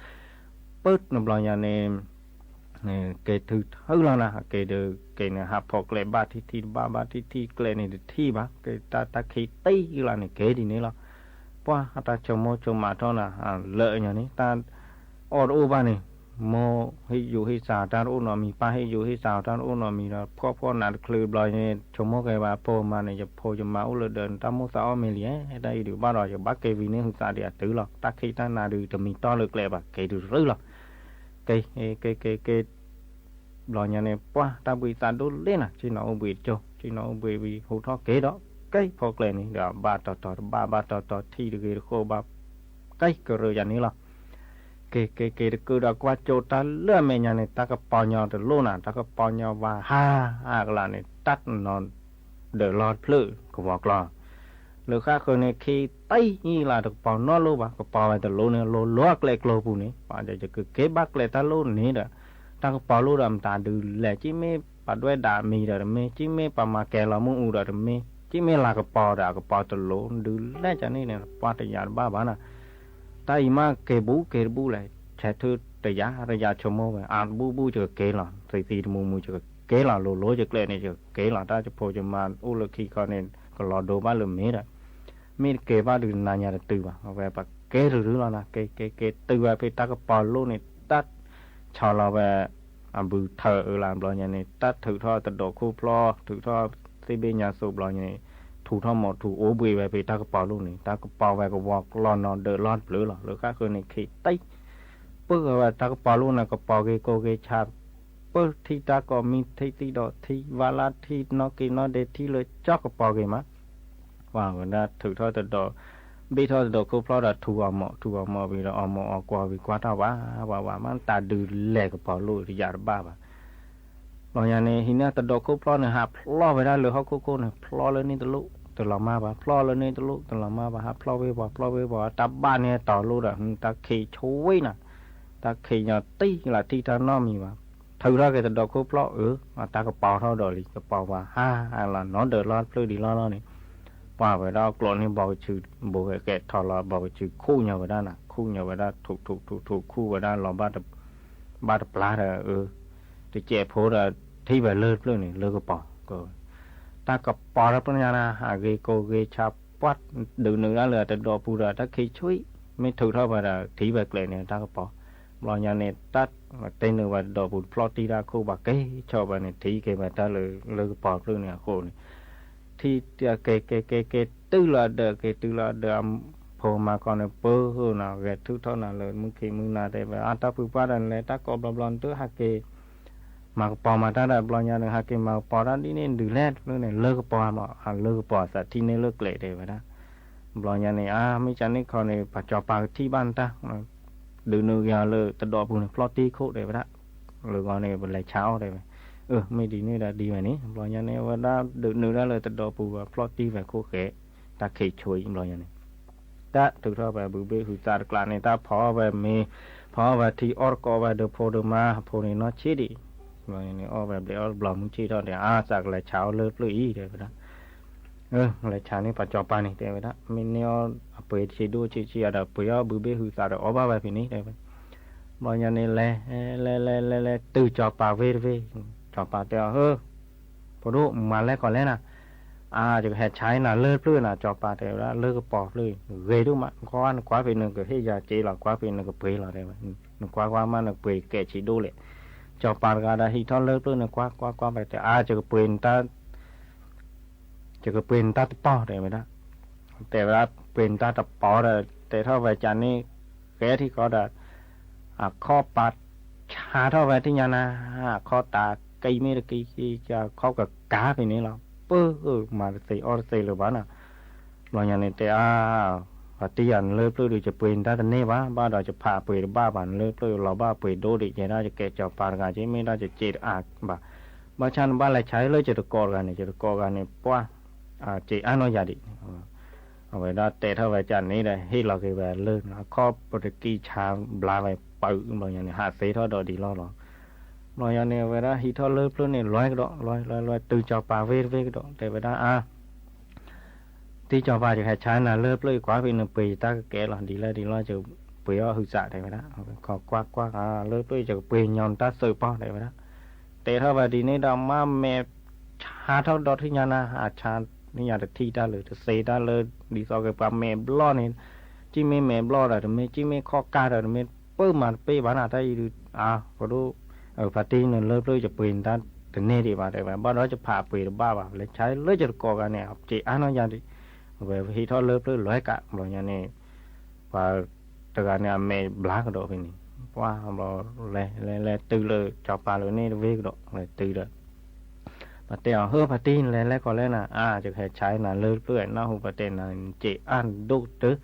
ပၢၢ်နဘျီညါန့ၣ် က့ၤထုးထုးလီၤနၤ, က့ၤဒုးက့ၤန့ၣ် ဟးဖီၣ်ကျဲဘၣ်ထံၣ်ထံၣ်တဘၣ်ဘၣ်ထံၣ်ထံၣ်ကျဲန့ၣ်တထံၣ်ဘၣ်, က့ၤတၢ်တၢ်ခံးတ့ၢ်လီၤန့ၣ် က့ၤဒ်န့ၣ်လီၤ. ပှၤအတၢ်ဆိမိၣ်ဆိမးထီၣ်နၤ လၢညါန့ၣ် တၢ်အီၣ်တအိၣ်ဘၣ်န့ၣ် မိၢ်ဟ့ၣ်ယူၤဟ့ၣ်စးတၢ်တအိၣ်နီတမံၤ, ပၢ်ဟ့ၣ်ယူၤဟ့ၣ်စးတၢ်တအိၣ်နီတမံၤဒီး ဖှီၣ်ဖှီၣ်နးတချုးဘျီန့ၣ် ဆိကမိၣ်က့ၤဘၣ် ဖိမါန့ၣ် ယဖိယမါအိၣ်လၢဒၢးန့ၣ် တၢ်မိၣ်သးအီၣ်မ့ၢ်လံ, တၢ်အံၤဒုးဘၣ်ဒီး ယကဘၣ်က့ၤဝံၤန့ၢ်ဟုးသးဒံးအတုၤလီၤ. တၢ်ခံးတၢ်နးဒုးတမံၤတီၢ်လၢကျဲဘၣ် က့ၤတုၤရုၢ်လီၤ. က့ၤ က့ၤ က့ၤ က့ၤ ဘျီညါန့ၣ် ပှၤတၢ်ဘှံးသးဒိၣ်လ့နၤ, ဆ့ၣ်နီၤအိၣ်ဘှံးတကၠိ, ဆ့ၣ်နီၤအိၣ်ဘှံးဝံၤ ဟူးထီၣ်က့ၤဒီး က့ၤဖီကျဲန့ၣ်ဒီး ဘၣ်တီၤတီၤတဘၣ် ဘၣ်တီၤတီၤထံၣ်တဂ့ၤတဃိးဘၣ် က့ၤကရၢယၤန့ၣ်လီၤ. က့ၤက့ၤက့ၤတကုာ်ဒီးကွၢ်ကၠိတၢ်လၢအမဲာ်ညါန့ၣ် တၢ်ကပီၤညီတလိၣ်နၤ, တၢ်ကပီၤညီဝါဟးအကလးန့ၣ် တၢ်နီၤဒၢးလီၢ်တဖျၢၣ်ကဝီၤကျီ လၢဃၣ်ဃၢၤန့ၣ် ခံးတံၢ်အံၤလၢတကပီၤနီတလိၣ်ဘၣ်, ကပီၤဝဲတလိၣ်န့ၣ် လိၤလိၤအကျဲကျိပူၤန့ၣ် ပှၤယကက့ၤဘၣ်ကျဲတၢ်လိၣ်န့ၣ်ဒီး တၢ်ကပီၤလိၣ်ဒီးမတၤဒုးလဲၣ် က့မ့ၢ်ပှၤဒွဲၣ်ဒၣ်မံၤဒီးတမ့ၢ်, က့မ့ၢ်ပှၤမၤကဲၤလီၤမ့ၣ်အူဒီးတမ့ၢ်, က့မ့ၢ်လၤကပီၤဒီးအကပီၤတလိၣ် ဒုးလဲၣ်ကန့ၣ်န့ၣ် ပှၤတယာ်တဘၣ်ဘၣ်နၤ. တၢ်အံၤမးက့ၤဘူးက့ၤတဘူးလဲၣ်, ဆဲးထုတယာ်တယာ်ဆိကမိၣ်ဝဲ အါတဘူးဘူးယကက့ၤလီၤ, သံသံတမူမူယကက့ၤလီၤ, လိၤလိၤယကျဲန့ၣ် ယကက့ၤလီၤ, တၢ်ယဖိယမါအိၣ်လၢခံခီန့ၣ် ကလီၤဒိဘၣ်လၢမ့ၢ်ဒီး မ့ၢ်တက့ၤဘၣ်ဒုးနၤညါတတုၤဘၣ်, အဝဲပှၤက့ၤတရုၤလီၤနၤ, က့ၤက့ၤက့ၤတုၤဝဲဖဲတၢ်ကပီၤလိၣ်န့ၣ် တၢ်ဆီလီၤဝဲ အဘုထၢအၢလၢဘျီညါန့ၣ် တၢ်ထုးထီၣ်တဒိးခိၣ်ဖျီ ထုးထီၣ်သ့ၣ်ဘ့ၣ်ညါစိးဘျီညါန့ၣ် ထူးထီၣ်မိးထူးအိၣ်ဘှံးဝဲဖဲတၢ်ကပီၤလိၣ်န့ၣ် တၢ်ကပီၤဝဲကဝီၤကျီနီၤဒၢးလီၢ်တဖျၢၣ်လီၤ, လၢဃၣ်ဃၢၤန့ၣ် ခံးတံၢ် ပၢၢ်ဝဲတၢ်ကပီၤလိၣ်န့ၣ် ကပီၤဂ့ၤကိးဂ့ၤဆး ပၢၢ်ထံၣ်တၢ်ကိးမံထံၣ်သံၣ်ဒီးထံၣ်ဝါလၢထံၣ်နီၣ်က့ၤနီၣ်ဒဲးထံၣ်လၢကၠီကပီၤဂ့ၤမး, ပှၤဝဲဒၣ်ထုးထီၣ်တဒိး ဘ့ၣ်ထီၣ်တဒိးခိၣ်ဖျီဒီးထူးအီၤမိး ထူးအီၤမိးဝံၤဒီးအီၤမိးအီၤကွီၤဝံၤကွၢ်ထီၣ်ဝးဝးဝး မ့ၢ်တၢ်ဒုးလဲၤကပီၤလိၣ်တယာ်တဘၣ်ဘၣ် ဘျီညါန့ၣ် ဟံးန့ၢ်တဒိးခိၣ်ဖျီန့ၣ် ဟးဖျီဝဲဒၣ်လၢဟီၣ်ခိၣ်ခိၣ်န့ၣ် ဖျီလၢန့ၣ်တလိၣ်တလီၤမၢ်ဘၣ် ဖျီလၢန့ၣ်တလိၣ်တလီၤမၢ်ဘၣ် ဟးဖျီဝ့ၤဝီၤဖျီဝ့ၤဝီၤ တၢ်ဘၣ်န့ၢ်တီၤလိၣ်ဒီး တၢ်ခံးဆူၣ်နၤ တၢ်ခံးညီတံၢ်လၢထံၣ်တၢ်နီတမံၤဘၣ် ထုးထီၣ်က့ၤတဒိးခိၣ်ဖျီအၢ တၢ်ကပီၤထီၣ်ဒီးလံ ကပီၤဝဲဟါလီၤနီၤဒၢးလီၢ်တဖျၢၣ်ဒံးလီၢ်လီၢ်န့ၣ် ပှၤဝဲဒၣ်အကျိးန့ၣ် ဘီကဆူး ဘိးဝဲကဲထီၣ်လီၤ ဘီကဆူးခူၣ်ညီဝဲဒၣ်နၤ ခူၣ်ညီဝဲဒၣ် ထူးထူးထူးထူးခူၣ်ဝဲဒၣ်လီၤ ဘၣ်တပျၢ်ဒီးအၢ တစဲးဖိဒီး ထံၣ်ဝဲလၢတဖျၢၣ်န့ၣ် လၢကပီၤ တၢ်ကပီၤတဖျၢၣ်ညါနၤ အဂ့ၤကိးဂ့ၤဆးပှၢ် ဒုးနုာ်ဒၣ်လၢတဒိးပူၤဒီး တၢ်ခံးဆူၣ် မ့ၢ်ထုးထီၣ်ဝဲဒီး ထံၣ်ဝဲကျဲန့ၣ် တၢ်ကပီၤ ဘျီညါန့ၣ် တၢ်တဲနုာ်ဝဲတဒိးပူၤ ဖျီတံၢ်တၢ်ခိၣ်ဘၣ်က့ၤဆီၣ်ဝဲန့ၣ် ထံၣ်က့ၤဝဲတၢ်လၢ လၢကပီၤတဖျၢၣ်န့ၣ်အဃိန့ၣ် ထံၣ်က့ၤက့ၤက့ၤက့ၤ တုၤလီၤဒၢး က့ၤတုၤလီၤဒၢး အဖိမါခီန့ၣ် ပၢနၤ ဂဲၤထုးထီၣ်နၤလၢမုၢ်ခံမုၢ်နၤတဲဝဲ အါ တၢ်ဖုပှၢ်ဒီးနလဲၤတၢ်ကိးဘျီဘျီ နတဟးက့ၤ မၤကပီၤမၤတၢ်ဒီး ဘျီညါန့ၣ် ဟးက့ၤမၤကပီၤတၢ်ဒ်န့ၣ် ဒုးလဲၣ်တဖျၢၣ်န့ၣ် လၢကပီၤမး လၢကပီၤသးထံၣ်န့ၢ်လၢကျဲတဲဝဲဒၣ် ဘျီညါန့ၣ် အါ မ့ၢ်ကန့ၣ်ခီန့ၣ် ပှၤစီၤပၤကထံၣ်ဘၣ်နတၢ် ဒုးနုာ်က့ၤအီၤလၢတဒိးပူၤန့ၣ် ဖျီတံၢ်ခိၣ်တဲဝဲဒၣ် လၢဂီၤန့ၣ် ပလဲၤဆါအီၣ်တဲဝဲ အၢ မ့ၢ်ဒ်န့ၣ်ဒီးဒ်ဝဲန့ၣ် ဘျီညါန့ၣ် အဝဲဒၣ်ဒုးနုာ်ဒၣ်လၢတဒိးပူၤ ဖျီတံၢ်ဝဲခိၣ်ဃဲ တၢ်ခံးဆူၣ်အံၤဘျီညါန့ၣ် တၢ်ထုးထီၣ်ဝဲဘုဘ့ၣ်ဟုးသးတကျးန့ၣ် တၢ်ဖီအီၣ်ဝဲမ့ၤ ဖီအီၣ်ဝဲထံအီၣ်တကိးဝဲဒီးဖိဒီးမါ အဖိန့ၣ်နီၢ်ဆံးဒံး ဘျီန့ၣ် အီၣ်ဝဲဘျဲးအီၣ်ဘျီမုၢ်ဆ့ၣ်ထီၣ်ဒီး အါ သးကလဲၤဆါအီၣ်လၢဖျၢၣ်အံၤတဲဝဲဒၣ် လဲၤဆါန့ၢ်ပှၤစီၤပၤန့ၣ်တဲဝဲဒၣ် မ့ၢ်န့ၢ်အီၣ်အပှ့ၤဆံးဒိၣ်ဆံးဆံးဒီး ပှ့ၤအီၣ်ဘုဘ့ၣ်ဟုးသးဒီးအီၣ်ဘၣ်ဝဲဖဲန့ၣ်တဲဝဲ ဘျီညါန့ၣ်လဲၤ လဲၤလဲၤလဲၤလဲၤတုၤစီၤပၤဝ့ၢ်တဝ့ၢ် စီၤပၤတဲအီၤ ဧၢ ဖိဒိၣ်မၤလဲၣ်ကီးလဲၣ်နၤ အါ ယကဟဲဆါအံၤနၤလၢဖျၢၣ်နၤ စီၤပၤတဲဝဲဒၣ် လၢကပီၤဖျၢၣ် ဂ့ၤဒိၣ်မး ကွၢ်နကွၢ်ဖဲနကဟ့ၣ်ယၤစ့လီၤ ကွၢ်ဖဲနကပှ့ၤလီၤတဲဝဲ နကွၢ်ကွၢ်မး နပှ့ၤကဲးဆံးဒိၣ်လဲၣ် စီၤပၤတဂၤဒီးဟံးထီၣ်လၢဖျၢၣ်န့ၣ် ကွၢ်ကွၢ်ကွၢ်ဖဲတဲ အါ ယကပှ့ၤနတၢ် ယကပှ့ၤနတၢ်တပီၤတဲဝဲဒၣ် တဲဝဲဒၣ်ပှ့ၤနတၢ်တပီၤဒီး တဲထီၣ်ဝဲကန့ၣ် ဃဲထံဃီဒီး အခီၣ်ပၤဆါထီၣ်ဝဲထံၣ်ညါနၤ အခီၣ်တၢ်ကံမ့ၢ်တကံ အခီၣ်ကကၤဖဲန့ၣ်လီၤ ပၢမၤတသ့အီၣ်တသ့လၢၤဘၣ်နၤ ဘျီညါန့ၣ်တဲအါ ပှၤတံၢ်ယၤနလၢဖျၢၣ်ဒုး ယပှ့ၤနတၢ်တန့ၢ်ဘၣ် ဘၣ်ဒီးယဖးပှ့ၤတဘၣ်ဘၣ် နလၢဖျၢၣ်လီၤဘၣ်ပှ့ၤဒိၣ်ဒံး ယဲဒၣ်ယကဲစီၤပၤတဂၤက့ မ့ၢ်ဒၣ်ယစ့တအါဘၣ် ဘၣ်ဆၣ်နဘၣ်လဲၤဆါလၢယတကိးတဂၤန့ၣ် ယတကိးတဂၤန့ၣ် ပှၢ် စံးအါနီၢ်ယၤဒံး, အဝဲဒၣ်တဲထီၣ်ဝဲကန့ၣ်ဒီး ဟ့ၣ်လီၤက့ၤဝဲလၢ အခီၣ်ပတကံဆါဘျါဝဲပၢဘျီညါန့ၣ် ဟးသ့ထီၣ်ဒီးဒံးလီၤလီၤ. ဘျီညါန့ၣ် အဝဲဒၣ်ဟံးထီၣ်လၢပျၢၢ်န့ၣ် လွဲကဒီး လွဲလွဲလွဲ တုၤစီၤပၤဝ့တဝ့ကဒီး တဲဝဲဒၣ်အါ တံၤစီၤပၤ ယကဟဲဆါနၤလၢပျၢၢ်အံၤ ကွၢ်ဖဲနပှ့ၤယတၢ်ကကဲလီၤ ဒ်လဲၣ်ဒ်လဲၣ် ယပှ့ၤအီၣ်ဟုးစး တဲဝဲဒၣ်, ခီကွၢ်ကွၢ်လၢပျၢၢ်အံၤ ယကပှ့ၤညီနတၢ်စၢးပီၢ် တဲဝဲဒၣ်, တဲထီၣ်ဝဲဒ်န့ၣ်ဒီး မ့ၢ်မဲာ်ဆါထီၣ်ဒီးထံၣ်ညါနၤ အဆါထံၣ်ညါတထံၣ်တၢ်လၢ တသ့တၢ်လၢ ဒ်သိးကပှၤမဲာ်ဘျီၣ်န့ၣ် ကံၣ်မ့ၢ်မဲာ်ဘျီၣ်ဒီးတမ့ၢ် ကံၣ်မ့ၢ်ခီၣ်ကၢ်ဒီးတမ့ၢ် ပၢၢ်မၤတပ့ၢ်ဘၣ်နၤတၢ်အံၤဒုး အါ ပဒိၣ် ဖါတံၢ်နလၢပျၢၢ်ယပှ့ၤနတၢ်တန့ၢ်ဒံးဘၣ် တဲဝဲ ဘၣ်ဒီးယဖးပှ့ၤတဘၣ်ဘၣ် လဲၤဆါလၢယတကိးဂၤန့ၣ် စံးအါနီၢ်ယၤဒံး, အဝဲဟံးထီၣ်လၢပျၢၢ်လွဲကး ဘျီညါန့ၣ် ပှၤတဂၤန့ၣ် အမဲာ်ဘျါကဒီးဖဲန့ၣ်, ပှၢ်ဘျီ လဲၤလဲၤလဲၤတုၤလၢစီၤပၤလၢန့ၣ်တဝ့ကဒီး လဲၤတုၤဒီး ပှၤတဲအီၤ ဟၢဖါတံၢ် နလဲၤလဲၤခီလဲၣ်နၤ, အါ ယကဟဲဆါနၤလၢပျၢၢ် နၢ်ဟူပှၤတဲနၤ စံးအါဒိၣ်ကတၢၢ်,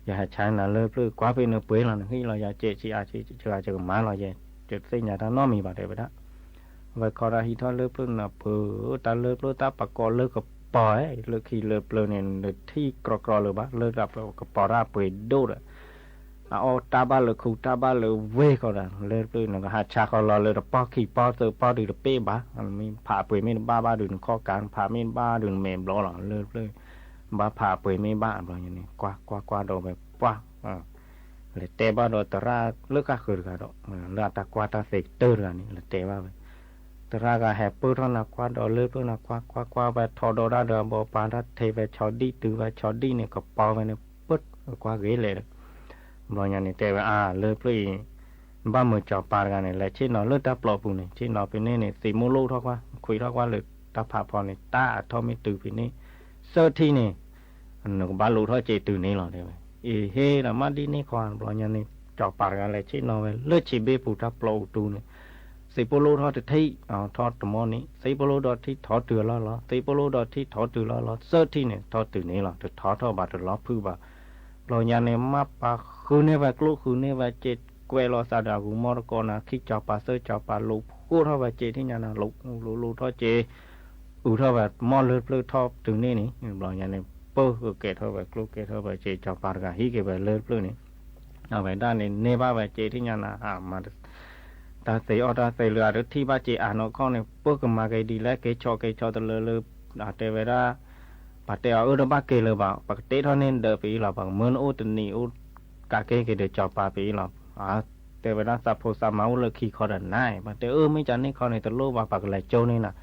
ယဟဲဆါနၤလၢပျၢၢ် ကွၢ်ဖဲနပှ့ၤလီၤ နဟ့ၣ်လီၤယၤ စဲးဆံးအါဆံး ယကမၤလီၤယဲ ယတသ့ၣ်ညါတၢ်နီတမံၤဘၣ် တဲဝဲဒၣ်, အဝဲခီဒီးဟံးထီၣ်လၢပျၢၢ်နၤ ပၢၢ် တၢ်လၢပျၢၢ်တၢ်ပကိးလၢကပီၤ လၢခံလၢပျၢၢ်န့ၣ် နထံၣ်ကြီကြီလၢၤဘၣ် လၢတၢ်ကပီၤတၢ်ပှ့ၤဒိၣ်ဒီး အအီၣ်တၢ်ဘၣ်လၢခူတၢ်ဘၣ်လၢဝ့ၢ်ဃီဒီး လၢပျၢၢ်န့ၣ် ကဟးဆါဃီလီၤလၢတပီၢ်ခံပီၢ်သၢပီၢ်ဒုးတပ့ၢ်ဘၣ်, မ့ၢ်ဖးပှ့ၤမ့ၢ်တဘၣ်ဘၣ်ဒုး နခီၣ်ကး ဖးမ့ၢ်တဘၣ်ဒုး နမဲာ်ဘျီလီၤ လၢပျၢၢ် ဘၣ်ဖးပှ့ၤမ့ၢ်ဘၣ် ဘျီညါန့ၣ် ကွၢ်ကွၢ်ကွၢ်ဒီးဝဲပှၢ် လဲၤတဲဘၣ်ဒီးသရၣ်လၢဃၣ်ဃၢၤတဂၤဒီး လၢအတၢ်ကွၢ်တၢ်သ့ကတၢၢ်တဂၤန့ၣ် လဲၤတဲဘၣ်ဝဲ, သရၣ်ဂၤဟဲပၢၢ်ထီၣ်နၤ ကွၢ်ဒီးလၢပျၢၢ်နၤ ကွၢ်ကွၢ်ကွၢ်ဝဲ ထီဒီးတၢ်ဒီးအဘီပၤ တၢ်ထဲဝဲဆီဒံၣ်တုၤဝဲဆီဒံၣ်န့ၣ် ကပီၤဝဲန့ၣ် ပၢၢ်ကွၢ်ဂ့ၤလဲၣ်ဒီး ဘျီညါန့ၣ် တဲဝဲအါ လၢပျၢၢ်အံၤ နဘၣ်မုာ်စီၤပၤတဂၤန့ၣ် လဲၤဆ့ၣ်နီၤလၢတၢ်ပျီပူၤန့ၣ် ဆ့ၣ်နီၤဖဲန့ၣ်န့ၣ် သံးမိၢ်လိၣ်ထီၣ်ကွၢ် ခွံထီၣ်ကွၢ်လၢတၢ်ဖးဖီန့ၣ် တၢ်အထီၣ်မ့ၢ်တုၤဖဲန့ၣ် သၢထံၣ်န့ၣ် နကဘၣ်လိးထီၣ်စ့းတုၤန့ၣ်လီၤ တဲဝဲ, အ့ဟ့ၣ်ဒီးမ့ၢ်ဒ်န့ၣ်ခီ ဘျီညါန့ၣ် စီၤပၤတဂၤလဲၤဆ့ၣ်နီၤဝဲလၢဆံးဘ့ၣ်ပူၤတၢ်ပျီအူတူန့ၣ် သံးဖိလိၣ်ထီၣ်တထံၣ် ထီၣ်တမီၢ်န့ၣ် သံးဖိလိၣ်ဒီးထံၣ်ထီၣ်တုၤအလီၢ်လီၤ သံးဖိလိၣ်ဒီးထံၣ်ထီၣ်တုၤလီၢ်လီၤ သၢထံၣ်န့ၣ် ထီၣ်တုၤန့ၣ်လီၤ တထီၣ်ထီၣ်ဘၣ်တလီၤဖုးဘၣ် ဘျီညါန့ၣ် မ့ၢ်ပှၤဃုန့ၢ်ဝဲကျိၣ်ဃုန့ၢ်ဝဲစ့း ကွဲးလီၤသးဒီးအဂူၤမီၢ်တကိးနၤ ခံစီၤပၤသၢစီၤပၤလိးဃိထီၣ်ဝဲစ့းထံၣ်ညါနၤ လိးလိးလိးထီၣ်စ့း အုးထီၣ်ဝဲမီၢ်လၢပျၢၢ်ထီၣ်တုၤန့ၣ်န့ၣ် ဘျီညါန့ၣ် ပၢၢ်ကကဲထီၣ်ဝဲကျိၣ်ကဲထီၣ်ဝဲစ့း စီၤပၤတဂၤဟံးက့ၤဝဲလၢပျၢၢ်န့ၣ် အဝဲဒၣ်န့ၣ် န့ၢ်ဘၣ်ဝဲစ့းထံၣ်ညါနၤ မၤ တၢ်သ့အီၣ်တၢ်သ့လၢအတထံၣ်ဘၣ်စ့းအါနီၢ်ခီန့ၣ် ပၢၢ်ကမၤက့ၤဒ်လဲၣ် က့ၤဆီးက့ၤဆီးတလၢလၢ တဲဝဲဒၣ် ပှၤတဲအီၤအၢတဘၣ်က့ၤလၢၤဘၣ် ပကတ့ထီၣ်န့ၢ်ဒၢးဖဲအံၤလီၤ ပကမၢနအိၣ်တနံၤအိၣ်ကးက့ၤက့ၤဒီးစီၤပၤဖဲအံၤလီၤ တဲဝဲဒၣ်သးဖိသးမါအိၣ်လၢခံခီဒီးနၤ ပှၤတဲအၢမ့ၢ်ကန့ၣ်ခီန့ၣ် တလိၣ်ဘၣ် ပှၤကလဲၤကၠိန့ၢ်နၤ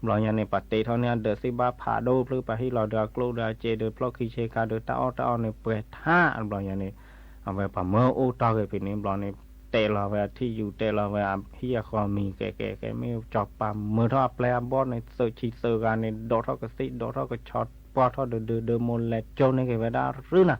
ဘျီညါန့ၣ် ပှၤတ့ထီၣ်န့ၢ်အဒၢးသ့ၣ်ဘၣ်ဖးဒိၣ်ဖျၢၣ် ပှၤဟ့ၣ်လီၤဒီးအကျိၣ်ဒီးအစ့းဒီးဖျီၣ်ခံဆ့ကၤဒီးတၢ်အီၣ်တၢ်အီန့ၣ်ပှဲၤထါ ဘျီညါန့ၣ် အဝဲပှၤမၢအိၣ်တီၢ်က့ၤဖဲန့ၣ် ဘျီန့ၣ် တဲလီၤဝဲအထံၣ်ယူၤ တဲလီၤဝဲအဟံၣ်အဃီမံၤ ကဲကဲကဲ မ့ၢ်စီၤပၤမၢထီၣ်အပျဲၢ်အဘီၣ်န့ၣ် သုးဆံးသုးဂၤန့ၣ် ဒိးထီၣ်ကသ့ၣ် ဒိးထီၣ်ကဆီ ပှၢ်ထီၣ်ဒုးဒုးဒုးမိၢ်လဲၤကၠိန့ၢ်က့ၤဝဲဒၣ်ရုၢ်နၤ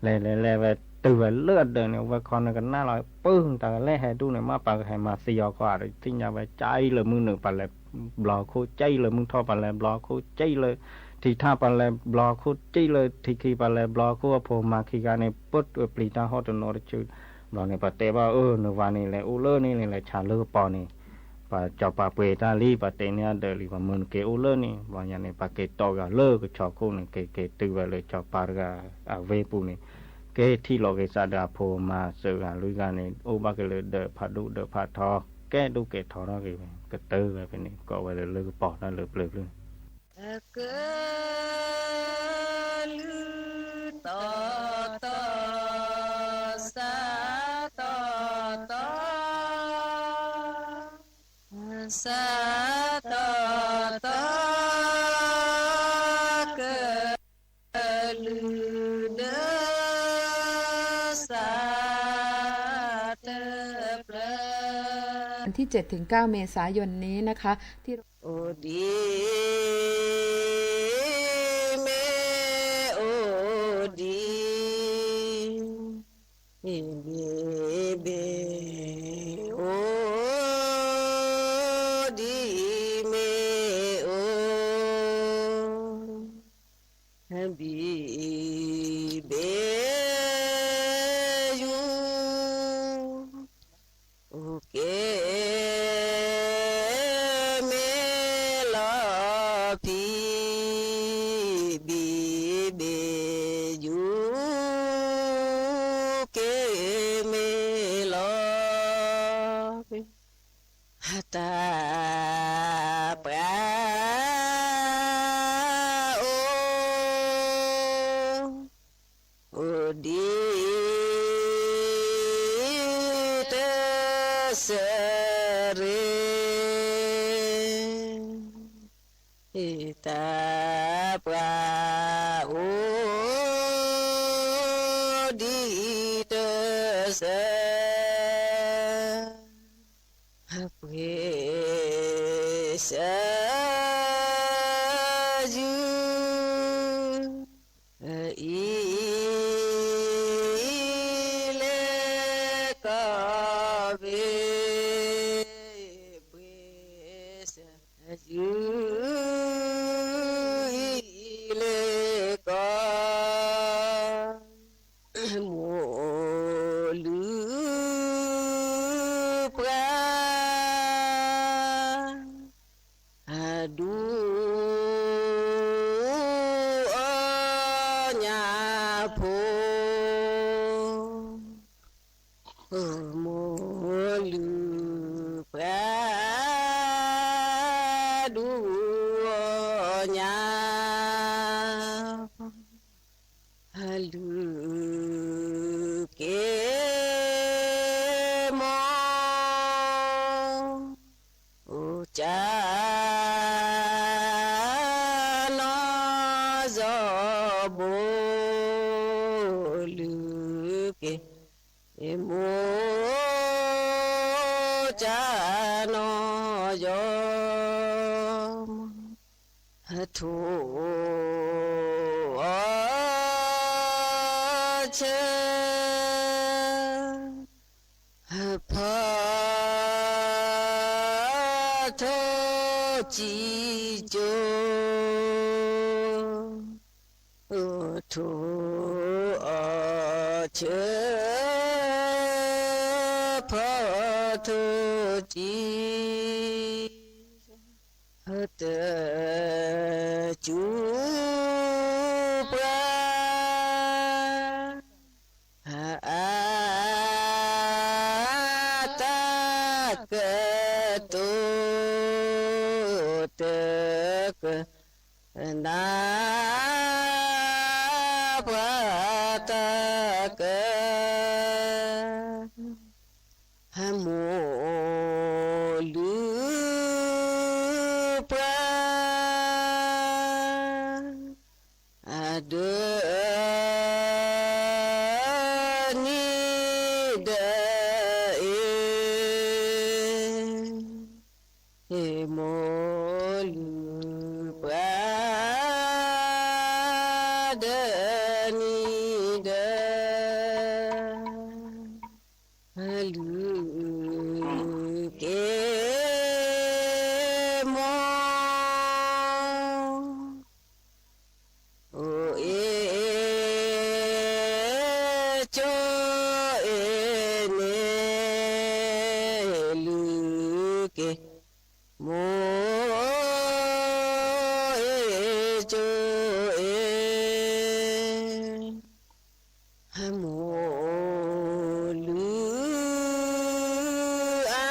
လဲၤလဲၤလဲၤဝဲတုၤဝဲလၢအဒၢးန့ၣ် အဝဲခီန့ၣ်ကနၣ်လီၤ ပၢၢ်တၢ်ကလဲၣ်ဟဲဒူၣ်န့ၣ် မ့ၢ်ပှၤကဟဲမၤသံအီၤခီ သ့ၣ်ညါဝဲကၠံလၢမုၢ်နုာ်ပှၤလဲၤဘျီခိၣ် ကၠံလၢမုၢ်ထီၣ်ပှၤလဲၤဘျီခိၣ် ကၠံလၢထံထၣ်ပှၤလဲၤဘျီခိၣ် ကၠံလၢထံခံပှၤလဲၤဘျီခိၣ် အဖိမါခံဂၤန့ၣ် ပၢၢ်ပျံၤတၢ်ဟီၣ်တနီၤတစု ဘျီန့ၣ် ပှၤတဲဘၣ်အၢ နဝၤန့ၣ် လဲၤအိၣ်လၢန့ၣ်န့ၣ် လဲၤဆါလၢကပီၤန့ၣ် ပှၤစီၤပၤပှ့ၤတၢ်လံ ပှၤတ့န့ၢ်အဒၢးလံ ပှၤမၢနက့ၤအိၣ်လၢန့ၣ် ဘျီညါန့ၣ် ပှၤက့ၤတီၢ်ဂၤလၢကဆီခိၣ်န့ၣ် က့ၤက့ၤတုၤဝဲလၢစီၤပၤတဂၤအဝ့ၢ်ပူၤန့ၣ် က့ၤထံၣ်လိာ်က့ၤသးဒီးအဖိမါသၢဂၤလွံၢ်ဂၤန့ၣ် အိၣ်ဘၣ်က့ၤလၢဒၢးဖးဒိၣ်ဒၢးဖးထီ ကဲဒိၣ်ကဲထီထီၣ်က့ၤဝဲ ကတၢၢ်ဝဲဖဲန့ၣ် ကိးဝဲလၢလၢကပီၤတၢ်လၢပျၢၤဖျၢၣ်န့ၣ် ကလုၢ်တီတီ စၢတီတီ စၢတီတီ ကလုၢ်ဒၢ စးတပျၢၤ วันที่เจ็ดถึงเก้าเมษายนนี้นะคะ ที่ အိၣ်ဒံး မ့ၢ်အိၣ်ဒံး ဘံဘ့ၣ် အိၣ်ဒံး မ့ၢ်အိၣ် ဘံဘ့ၣ် ယူၢ် အိၣ်က့ၤ မ့ၢ် ဖံဘံၣ်ဘ့ၣ်ယူၤက့ၤမ့ၢ်လီၤ. တၢ်ပှၤအိၣ် အိၣ်ဒံးတစၢရ့, တၢ်ပှၤအိၣ်ဒံးတစၢ ပှ့ၤစၢယုၢ် အံၤလဲၤကီၢ်ဘ့ၣ်, ပှ့ၤစၢယုၢ်အံၤလဲၤကီၢ် မိၢ်လုၢ်ပှၤ အဒူအီၣ်ညၣ်ဖိ, မိၢ်လုၢ်ပှၤ ဒူအီၣ်ညၣ် လုၢ်က့ၤမိၢ် အိၣ်ကၢနီၢ်ယီၤဘိ လုၢ်က့ၤမိၢ် ကၢနီၢ်ယီၤ ထိၣ်အီၣ်ဆၢ ဖီထိၣ်စံကၠိ, ထိၣ်အီၣ်ဆၢ ဖီထိၣ်စံ တ စူၤပှၤ အတၢ်ကတိၤ တကနၣ် ပှၤတၢ်က မိၢ်လုၢ်ပှၤ အဒၢနံၤဒၢအ့ မိၢ်လုၢ်ပှၤ ဒၢနံၤဒၢ လုၢ်က့ၤမိၢ် အိၣ်အ့ၣ်ကၠိအ့ၣ်န့ၣ် လုၢ်က့ၤမိၢ် အ့ၣ်ကၠိအ့ၣ် မိၢ်လုၢ်အါ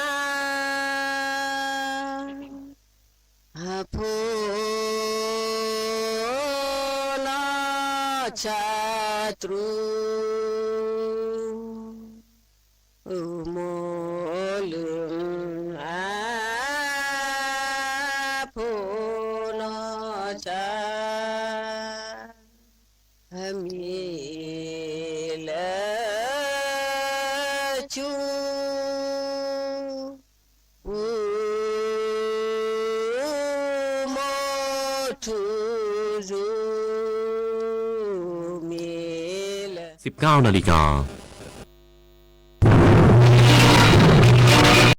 အဖိနီၢ်ဆါတြူး, မိၢ်လုၢ်အါ ဖိနီၢ်ဆါ မ့ၢ်လၢဆူ ပူၤမိၢ်ထူၣ်စူၤ မ့ၢ်လၢ สิบเก้านาฬิกา